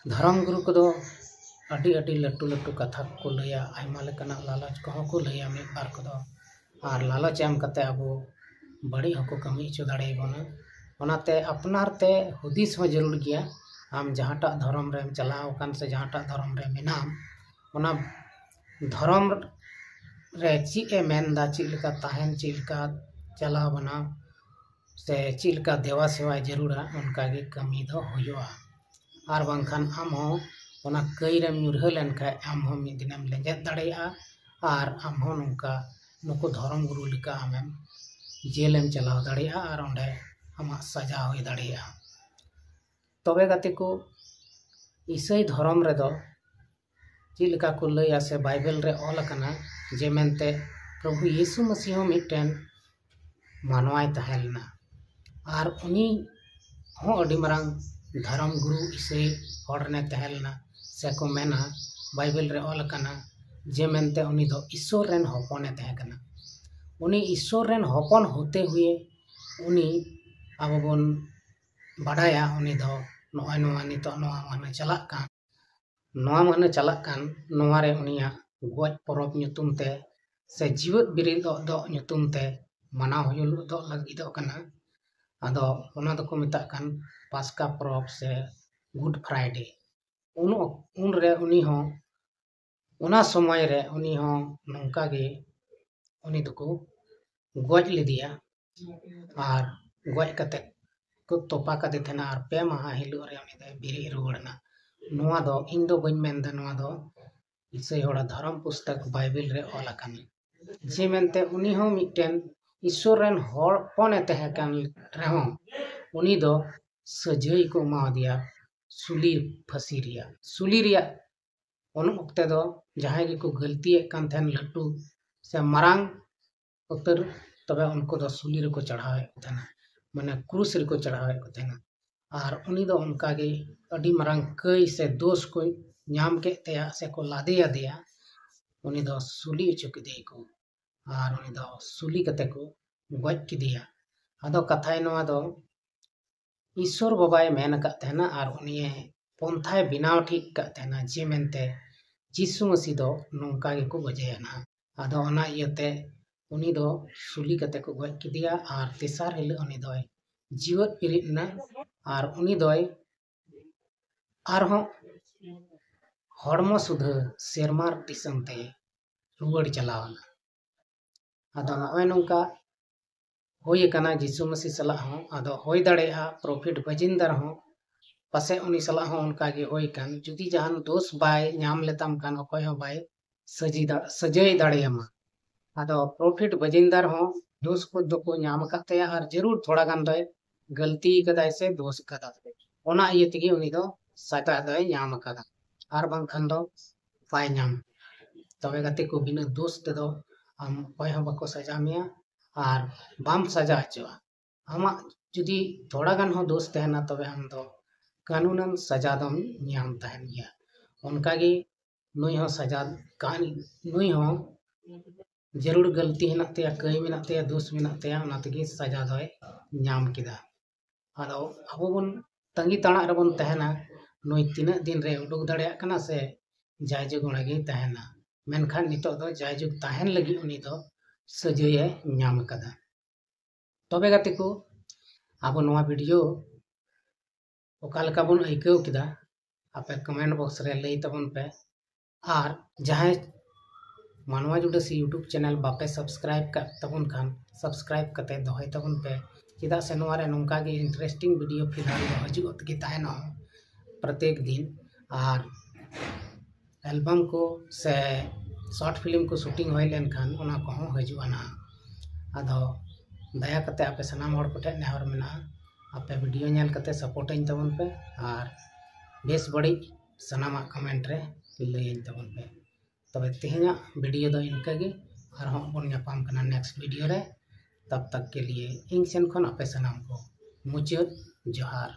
ᱫᱷᱚᱨᱚᱢ ᱜᱩᱨᱩ ᱠᱚᱫᱚ ᱟᱹᱰᱤ ᱟᱹᱰᱤ ᱞᱟᱹᱴᱩ ᱞᱟᱹᱴᱩ ᱠᱟᱛᱷᱟ ᱠᱚᱠᱚ ᱞᱟᱹᱭᱟ, ᱟᱭᱢᱟ ᱞᱮᱠᱟᱱᱟᱜ ᱞᱟᱞᱚᱪ ᱠᱚᱦᱚᱸ ᱠᱚ ᱞᱟᱹᱭᱟ ᱢᱤᱫ ᱵᱟᱨ ᱠᱚᱫᱚ᱾ ᱟᱨ ᱞᱟᱞᱚᱪ ᱮᱢ ᱠᱟᱛᱮ ᱟᱵᱚ ᱵᱟᱹᱲᱤᱡ ᱦᱚᱸᱠᱚ ᱠᱟᱹᱢᱤ ᱦᱚᱪᱚ ᱫᱟᱲᱮᱭᱟᱵᱚᱱᱟ᱾ ᱚᱱᱟᱛᱮ ᱟᱯᱱᱟᱨ ᱛᱮ ᱦᱩᱫᱤᱥ ᱦᱚᱸ ᱡᱟᱹᱨᱩᱲ ᱜᱮᱭᱟ᱾ ᱟᱢ ᱡᱟᱦᱟᱸᱴᱟᱜ ᱫᱷᱚᱨᱚᱢ ᱨᱮᱢ ᱪᱟᱞᱟᱣ ᱟᱠᱟᱱ ᱥᱮ ᱡᱟᱦᱟᱸᱴᱟᱜ ᱫᱷᱚᱨᱚᱢ ᱨᱮ ᱢᱮᱱᱟᱢ, ᱚᱱᱟ ᱫᱷᱚᱨᱚᱢ ᱨᱮ ᱪᱮᱫ ᱮ ᱢᱮᱱᱫᱟ, ᱪᱮᱫ ᱞᱮᱠᱟ ᱛᱟᱦᱮᱱ, ᱪᱮᱫ ᱞᱮᱠᱟ ᱪᱟᱞᱟᱣ ᱵᱟᱱᱟᱣ, ᱥᱮ ᱪᱮᱫ ᱞᱮᱠᱟ ᱫᱮᱵᱟ ᱥᱮᱵᱟᱭ ᱡᱟᱹᱨᱩᱲᱟ, ᱚᱱᱠᱟ ᱜᱮ ᱠᱟᱹᱢᱤ ᱫᱚ ᱦᱩᱭᱩᱜᱼᱟ᱾ ᱟᱨ ᱵᱟᱝᱠᱷᱟᱱ ᱟᱢ ᱦᱚᱸ ᱚᱱᱟ ᱠᱟᱹᱭ ᱨᱮᱢ ᱧᱩᱨᱦᱟᱹ ᱞᱮᱱᱠᱷᱟᱱ ᱟᱢ ᱦᱚᱸ ᱢᱤᱫ ᱫᱤᱱᱮᱢ ᱞᱮᱸᱡᱮᱫ ᱫᱟᱲᱮᱭᱟᱜᱼᱟ, ᱟᱨ ᱟᱢ ᱦᱚᱸ ᱱᱚᱝᱠᱟ ᱱᱩᱠᱩ ᱫᱷᱚᱨᱚᱢ ᱜᱩᱨᱩ ᱞᱮᱠᱟ ᱟᱢᱮᱢ ᱡᱮᱞᱮᱢ ᱪᱟᱞᱟᱣ ᱫᱟᱲᱮᱭᱟᱜᱼᱟ, ᱟᱨ ᱚᱸᱰᱮ ᱟᱢᱟᱜ ᱥᱟᱡᱟ ᱦᱩᱭ ᱫᱟᱲᱮᱭᱟᱜᱼᱟ᱾ ᱛᱚᱵᱮ ᱜᱟᱛᱮ ᱠᱚ, ᱤᱥᱟᱹᱭ ᱫᱷᱚᱨᱚᱢ ᱨᱮᱫᱚ ᱪᱮᱫ ᱞᱮᱠᱟ ᱠᱚ ᱞᱟᱹᱭᱟ ᱥᱮ ᱵᱟᱭᱵᱮᱞ ᱨᱮ ᱚᱞ ᱟᱠᱟᱱᱟ ᱡᱮ ᱢᱮᱱᱛᱮ ᱯᱨᱚᱵᱷᱩ ᱭᱤᱥᱩ ᱢᱟᱹᱥᱤᱦ ᱦᱚᱸ ᱢᱤᱫᱴᱮᱱ ᱢᱟᱱᱣᱟᱭ ᱛᱟᱦᱮᱸ ᱞᱮᱱᱟ, ᱟᱨ ᱩᱱᱤ ᱦᱚᱸ ᱟᱹᱰᱤ ᱢᱟᱨᱟᱝ ᱫᱷᱚᱨᱚᱢ ᱜᱩᱨᱩ ᱤᱥᱟᱹᱭ ᱦᱚᱲ ᱨᱮᱱᱮ ᱛᱟᱦᱮᱸ ᱞᱮᱱᱟ, ᱥᱮᱠᱚ ᱢᱮᱱᱟ ᱵᱟᱭᱵᱮᱞ ᱨᱮ ᱚᱞ ᱟᱠᱟᱱᱟ ᱡᱮ ᱢᱮᱱᱛᱮ ᱩᱱᱤ ᱫᱚ ᱤᱥᱥᱚᱨ ᱨᱮᱱ ᱦᱚᱯᱚᱱᱮ ᱛᱟᱦᱮᱸ ᱠᱟᱱᱟ᱾ ᱩᱱᱤ ᱤᱥᱥᱚᱨ ᱨᱮᱱ ᱦᱚᱯᱚᱱ ᱦᱚᱛᱮ ᱦᱩᱭᱮ ᱩᱱᱤ, ᱟᱵᱚ ᱵᱚᱱ ᱵᱟᱰᱟᱭᱟ, ᱩᱱᱤ ᱫᱚ ᱱᱚᱜᱼᱚᱭ ᱱᱚᱣᱟ ᱱᱤᱛᱚᱜ ᱱᱚᱣᱟ ᱢᱟᱹᱦᱱᱟᱹ ᱪᱟᱞᱟᱜ ᱠᱟᱱ, ᱱᱚᱣᱟ ᱢᱟᱹᱦᱱᱟᱹ ᱪᱟᱞᱟᱜ ᱠᱟᱱ, ᱱᱚᱣᱟ ᱨᱮ ᱩᱱᱤᱭᱟᱜ ᱜᱚᱡ ᱯᱚᱨᱚᱵᱽ ᱧᱩᱛᱩᱢ ᱛᱮ ᱥᱮ ᱡᱤᱣᱮᱫ ᱵᱮᱨᱮᱫᱚᱜ ᱫᱚ ᱧᱩᱛᱩᱢ ᱛᱮ ᱢᱟᱱᱟᱣ ᱦᱩᱭᱩᱜ ᱫᱚ ᱞᱟᱹᱜᱤᱫᱚᱜ ᱠᱟᱱᱟ᱾ ᱟᱫᱚ ᱚᱱᱟ ᱫᱚᱠᱚ ᱢᱮᱛᱟᱜ ᱠᱟᱱ ᱯᱟᱥᱠᱟ ᱯᱚᱨᱚᱵᱽ ᱥᱮ Good Friday᱾ ᱩᱱ ᱚᱠ-, ᱩᱱᱨᱮ ᱩᱱᱤ ᱦᱚᱸ, ᱚᱱᱟ ᱥᱚᱢᱚᱭ ᱨᱮ ᱩᱱᱤ ᱦᱚᱸ ᱱᱚᱝᱠᱟ ᱜᱮ ᱩᱱᱤ ᱫᱚᱠᱚ ᱜᱚᱡ ᱞᱮᱫᱮᱭᱟ᱾ ᱟᱨ ᱜᱚᱡ ᱠᱟᱛᱮ ᱠᱚ ᱛᱚᱯᱟ ᱠᱟᱫᱮ ᱛᱟᱦᱮᱱᱟ ᱟᱨ ᱯᱮ ᱢᱟᱦᱟ ᱦᱤᱞᱳᱜ ᱨᱮ ᱩᱱᱤ ᱫᱚᱭ ᱵᱮᱨᱮᱫ ᱨᱩᱣᱟᱹᱲ ᱮᱱᱟ᱾ ᱱᱚᱣᱟ ᱫᱚ ᱤᱧ ᱫᱚ ᱵᱟᱹᱧ ᱢᱮᱱᱫᱟ, ᱱᱚᱣᱟ ᱫᱚ ᱤᱥᱟᱹᱭ ᱦᱚᱲᱟᱜ ᱫᱷᱚᱨᱚᱢ ᱯᱩᱥᱛᱚᱠ ᱵᱟᱭᱵᱮᱞ ᱨᱮ ᱚᱞ ᱟᱠᱟᱱᱟ᱾ ᱡᱮ ᱢᱮᱱᱛᱮ ᱩᱱᱤ ᱦᱚᱸ ᱢᱤᱫᱴᱮᱱ ᱤᱥᱥᱚᱨ ᱨᱮᱱ ᱦᱚᱲ ᱦᱚᱯᱚᱱᱮ ᱛᱟᱦᱮᱸ ᱠᱟᱱ ᱨᱮᱦᱚᱸ, ᱩᱱᱤ ᱫᱚ ᱥᱟᱹᱡᱟᱹᱭ ᱠᱚ ᱮᱢᱟᱣᱟᱫᱮᱭᱟ ᱥᱩᱞᱤ ᱯᱷᱟᱹᱥᱤ ᱨᱮᱭᱟᱜ᱾ ᱥᱩᱞᱤ ᱨᱮᱭᱟᱜ ᱩᱱ ᱚᱠᱛᱮ ᱫᱚ ᱡᱟᱦᱟᱸᱭ ᱜᱮᱠᱚ ᱜᱟᱹᱞᱛᱤᱭᱮᱫ ᱠᱟᱱ ᱛᱟᱦᱮᱱ, ᱞᱟᱹᱴᱩ ᱥᱮ ᱢᱟᱨᱟᱝ ᱩᱛᱟᱹᱨ, ᱛᱚᱵᱮ ᱩᱱᱠᱩ ᱫᱚ ᱥᱩᱞᱤ ᱨᱮᱠᱚ ᱪᱟᱲᱦᱟᱣᱮᱫ ᱠᱚ ᱛᱟᱦᱮᱱᱟ, ᱢᱟᱱᱮ ᱠᱨᱩᱥ ᱨᱮᱠᱚ ᱪᱟᱲᱦᱟᱣᱮᱫ ᱠᱚ ᱛᱟᱦᱮᱱᱟ᱾ ᱟᱨ ᱩᱱᱤ ᱫᱚ ᱚᱱᱠᱟᱜᱮ ᱟᱹᱰᱤ ᱢᱟᱨᱟᱝ ᱠᱟᱹᱭ ᱥᱮ ᱫᱳᱥ ᱠᱚ ᱧᱟᱢ ᱠᱮᱫ ᱛᱟᱭᱟ ᱥᱮ ᱠᱚ ᱞᱟᱫᱮᱭᱟᱫᱮᱭᱟ, ᱩᱱᱤ ᱫᱚ ᱥᱩᱞᱤ ᱦᱚᱪᱚ ᱠᱮᱫᱮᱭᱟᱠᱚ ᱟᱨ ᱩᱱᱤ ᱫᱚ ᱥᱩᱞᱤ ᱠᱟᱛᱮ ᱠᱚ ᱜᱚᱡ ᱠᱮᱫᱮᱭᱟ᱾ ᱟᱫᱚ ᱠᱟᱛᱷᱟᱭ ᱱᱚᱣᱟ ᱫᱚ, ᱤᱥᱥᱚᱨ ᱵᱟᱵᱟᱭ ᱢᱮᱱ ᱟᱠᱟᱫ ᱛᱟᱦᱮᱱᱟ ᱟᱨ ᱩᱱᱤᱭᱮ ᱯᱚᱱᱛᱷᱟᱭ ᱵᱮᱱᱟᱣ ᱴᱷᱤᱠ ᱟᱠᱟᱫ ᱛᱟᱦᱮᱱᱟ, ᱡᱮ ᱢᱮᱱᱛᱮ ᱡᱤᱥᱩ ᱢᱟᱹᱥᱤ ᱫᱚ ᱱᱚᱝᱠᱟ ᱜᱮᱠᱚ ᱜᱚᱡᱮᱭᱟ ᱱᱟᱦᱟᱜ᱾ ᱟᱫᱚ ᱚᱱᱟ ᱤᱭᱟᱹᱛᱮ ᱩᱱᱤ ᱫᱚ ᱥᱩᱞᱤ ᱠᱟᱛᱮ ᱠᱚ ᱜᱚᱡ ᱠᱮᱫᱮᱭᱟ ᱟᱨ ᱛᱮᱥᱟᱨ ᱦᱤᱞᱳᱜ ᱩᱱᱤ ᱫᱚᱭ ᱡᱤᱣᱮᱫ ᱵᱮᱨᱮᱫ ᱮᱱᱟ ᱟᱨ ᱩᱱᱤ ᱫᱚᱭ ᱟᱨᱦᱚᱸ ᱦᱚᱲᱢᱚ ᱥᱩᱫᱷᱟᱹ ᱥᱮᱨᱢᱟ ᱫᱤᱥᱚᱢ ᱛᱮ ᱨᱩᱣᱟᱹᱲ ᱪᱟᱞᱟᱣ ᱮᱱᱟ᱾ ᱟᱫᱚ ᱱᱚᱜᱼᱚᱭ ᱱᱚᱝᱠᱟ ᱦᱩᱭ ᱟᱠᱟᱱᱟ ᱡᱤᱥᱩ ᱢᱟᱹᱥᱤ ᱥᱟᱞᱟᱜ ᱦᱚᱸ᱾ ᱟᱫᱚ ᱦᱩᱭ ᱫᱟᱲᱮᱭᱟᱜᱼᱟ ᱯᱨᱚᱯᱷᱮᱴ ᱵᱟᱡᱤᱱᱫᱟᱨ ᱦᱚᱸ ᱯᱟᱥᱮᱡ ᱩᱱᱤ ᱥᱟᱞᱟᱜ ᱦᱚᱸ ᱚᱱᱠᱟ ᱜᱮ ᱦᱩᱭ ᱟᱠᱟᱱ, ᱡᱩᱫᱤ ᱡᱟᱦᱟᱱ ᱫᱳᱥ ᱵᱟᱭ ᱧᱟᱢ ᱞᱮᱛᱟᱢ ᱠᱷᱟᱱ ᱚᱠᱚᱭ ᱦᱚᱸ ᱵᱟᱭ ᱥᱟᱹᱡᱤ ᱫᱟ-, ᱥᱟᱹᱡᱟᱹᱭ ᱫᱟᱲᱮᱭᱟᱢᱟ᱾ ᱟᱫᱚ ᱯᱨᱚᱯᱷᱮᱴ ᱵᱟᱡᱤᱱᱫᱟᱨ ᱦᱚᱸ ᱫᱳᱥ ᱠᱚ ᱫᱚᱠᱚ ᱧᱟᱢ ᱟᱠᱟᱫ ᱛᱟᱭᱟ ᱟᱨ ᱡᱟᱹᱨᱩᱲ ᱛᱷᱚᱲᱟ ᱜᱟᱱ ᱫᱚᱭ ᱜᱟᱹᱞᱛᱤ ᱟᱠᱟᱫᱟᱭ ᱥᱮ ᱫᱳᱥ ᱟᱠᱟᱫᱟ, ᱚᱱᱟ ᱤᱭᱟᱹ ᱛᱮᱜᱮ ᱩᱱᱤ ᱫᱚ ᱥᱟᱡᱟ ᱫᱚᱭ ᱧᱟᱢ ᱟᱠᱟᱫᱟ, ᱟᱨ ᱵᱟᱝᱠᱷᱟᱱ ᱫᱚ ᱵᱟᱭ ᱧᱟᱢ᱾ ᱛᱚᱵᱮ ᱜᱟᱛᱮ ᱠᱚ, ᱵᱤᱱᱟᱹ ᱫᱳᱥ ᱛᱮᱫᱚ ᱟᱢ ᱚᱠᱚᱭ ᱦᱚᱸ ᱵᱟᱠᱚ ᱥᱟᱡᱟ ᱢᱮᱭᱟ ᱟᱨ ᱵᱟᱢ ᱥᱟᱡᱟ ᱦᱚᱪᱚᱜᱼᱟ᱾ ᱟᱢᱟᱜ ᱡᱩᱫᱤ ᱛᱷᱚᱲᱟ ᱜᱟᱱ ᱦᱚᱸ ᱫᱳᱥ ᱛᱟᱦᱮᱱᱟ, ᱛᱚᱵᱮ ᱟᱢ ᱫᱚ ᱠᱟᱹᱱᱩᱱᱟᱱ ᱥᱟᱡᱟ ᱫᱚᱢ ᱧᱟᱢ ᱛᱟᱦᱮᱱ ᱜᱮᱭᱟ᱾ ᱚᱱᱠᱟᱜᱮ ᱱᱩᱭ ᱦᱚᱸ ᱥᱟᱡᱟ ᱠᱟᱱ, ᱱᱩᱭ ᱦᱚᱸ ᱡᱟᱹᱨᱩᱲ ᱜᱟᱹᱞᱛᱤ ᱦᱮᱱᱟᱜ ᱛᱟᱭᱟ, ᱠᱟᱹᱭ ᱢᱮᱱᱟᱜ ᱛᱟᱭᱟ, ᱫᱳᱥ ᱢᱮᱱᱟᱜ ᱛᱟᱭᱟ, ᱚᱱᱟ ᱛᱮᱜᱮ ᱥᱟᱡᱟ ᱫᱚᱭ ᱧᱟᱢ ᱠᱮᱫᱟ᱾ ᱟᱫᱚ ᱟᱵᱚ ᱵᱚᱱ ᱛᱟᱺᱜᱤ ᱛᱟᱲᱟᱜ ᱨᱮᱵᱚᱱ ᱛᱟᱦᱮᱱᱟ, ᱱᱩᱭ ᱛᱤᱱᱟᱹᱜ ᱫᱤᱱ ᱨᱮ ᱩᱰᱩᱠ ᱫᱟᱲᱮᱭᱟᱜ ᱠᱟᱱᱟ ᱥᱮ ᱡᱟᱭᱡᱩᱜᱽ ᱚᱸᱰᱮ ᱜᱮᱭ ᱛᱟᱦᱮᱱᱟ᱾ ᱢᱮᱱᱠᱷᱟᱱ ᱱᱤᱛᱚᱜ ᱫᱚ ᱡᱟᱭᱡᱩᱜᱽ ᱛᱟᱦᱮᱱ ᱞᱟᱹᱜᱤᱫ ᱩᱱᱤ ᱫᱚ ᱥᱟᱹᱡᱟᱹᱭᱮ ᱧᱟᱢ ᱟᱠᱟᱫᱟ᱾ ᱛᱚᱵᱮ ᱜᱟᱛᱮ ᱠᱚ, ᱟᱵᱚ ᱱᱚᱣᱟ ᱵᱷᱤᱰᱤᱭᱳ ᱚᱠᱟ ᱞᱮᱠᱟ ᱵᱚᱱ ᱟᱹᱭᱠᱟᱹᱣ ᱠᱮᱫᱟ, ᱟᱯᱮ ᱠᱚᱢᱮᱱᱴ ᱵᱚᱠᱥ ᱨᱮ ᱞᱟᱹᱭ ᱛᱟᱵᱚᱱ ᱯᱮ᱾ ᱟᱨ ᱡᱟᱦᱟᱸᱭ ᱢᱟᱱᱣᱟ ᱡᱩᱰᱟᱹᱥᱤ ᱭᱩᱴᱩᱵᱽ ᱪᱮᱱᱮᱞ ᱵᱟᱯᱮ ᱥᱟᱵᱥᱠᱨᱟᱭᱤᱵ ᱠᱟᱜ ᱛᱟᱵᱚᱱ ᱠᱷᱟᱱ, ᱥᱟᱵᱥᱠᱨᱟᱭᱤᱵ ᱠᱟᱛᱮ ᱫᱚᱦᱚᱭ ᱛᱟᱵᱚᱱ ᱯᱮ, ᱪᱮᱫᱟᱜ ᱥᱮ ᱱᱚᱣᱟ ᱨᱮ ᱱᱚᱝᱠᱟ ᱜᱮ ᱤᱱᱴᱟᱨᱮᱥᱴᱤᱝ ᱵᱷᱤᱰᱤᱭᱳ ᱯᱷᱤᱞᱦᱟᱞ ᱫᱚ ᱦᱤᱡᱩᱜ ᱜᱮ ᱛᱟᱦᱮᱱᱟ ᱯᱨᱚᱛᱮᱠ ᱫᱤᱱ᱾ ᱟᱨ ᱮᱞᱵᱟᱢ ᱠᱚ ᱥᱮ ᱥᱚᱨᱴ ᱯᱷᱤᱞᱢ ᱠᱚ ᱥᱩᱴᱤᱝ ᱦᱩᱭ ᱞᱮᱱᱠᱷᱟᱱ ᱚᱱᱟ ᱠᱚᱦᱚᱸ ᱦᱤᱡᱩᱜᱼᱟ ᱱᱟᱦᱟᱜ᱾ ᱟᱫᱚ ᱫᱟᱭᱟ ᱠᱟᱛᱮ ᱟᱯᱮ ᱥᱟᱱᱟᱢ ᱦᱚᱲ ᱠᱚᱴᱷᱮᱱ ᱱᱮᱦᱚᱨ ᱢᱮᱱᱟᱜᱼᱟ, ᱟᱯᱮ ᱵᱷᱤᱰᱤᱭᱳ ᱧᱮᱞ ᱠᱟᱛᱮ ᱥᱟᱯᱳᱨᱴᱟᱹᱧ ᱛᱟᱵᱚᱱ ᱯᱮ ᱟᱨ ᱵᱮᱥ ᱵᱟᱹᱲᱤᱡ ᱥᱟᱱᱟᱢᱟᱜ ᱠᱚᱢᱮᱱᱴ ᱨᱮ ᱞᱟᱹᱭᱟᱹᱧ ᱛᱟᱵᱚᱱ ᱯᱮ᱾ ᱛᱚᱵᱮ ᱛᱮᱦᱮᱧᱟᱜ ᱵᱷᱤᱰᱤᱭᱳ ᱫᱚ ᱤᱱᱠᱟᱹ ᱜᱮ, ᱟᱨᱦᱚᱸ ᱵᱚᱱ ᱧᱟᱯᱟᱢ ᱠᱟᱱᱟ ᱱᱮᱠᱥᱴ ᱵᱷᱤᱰᱤᱭᱳ ᱨᱮ᱾ ᱛᱟᱵ ᱛᱟᱠ ᱠᱮ ᱞᱤᱭᱮ ᱤᱧ ᱥᱮᱱ ᱠᱷᱚᱱ ᱟᱯᱮ ᱥᱟᱱᱟᱢ ᱠᱚ ᱢᱩᱪᱟᱹᱫ ᱡᱚᱦᱟᱨ᱾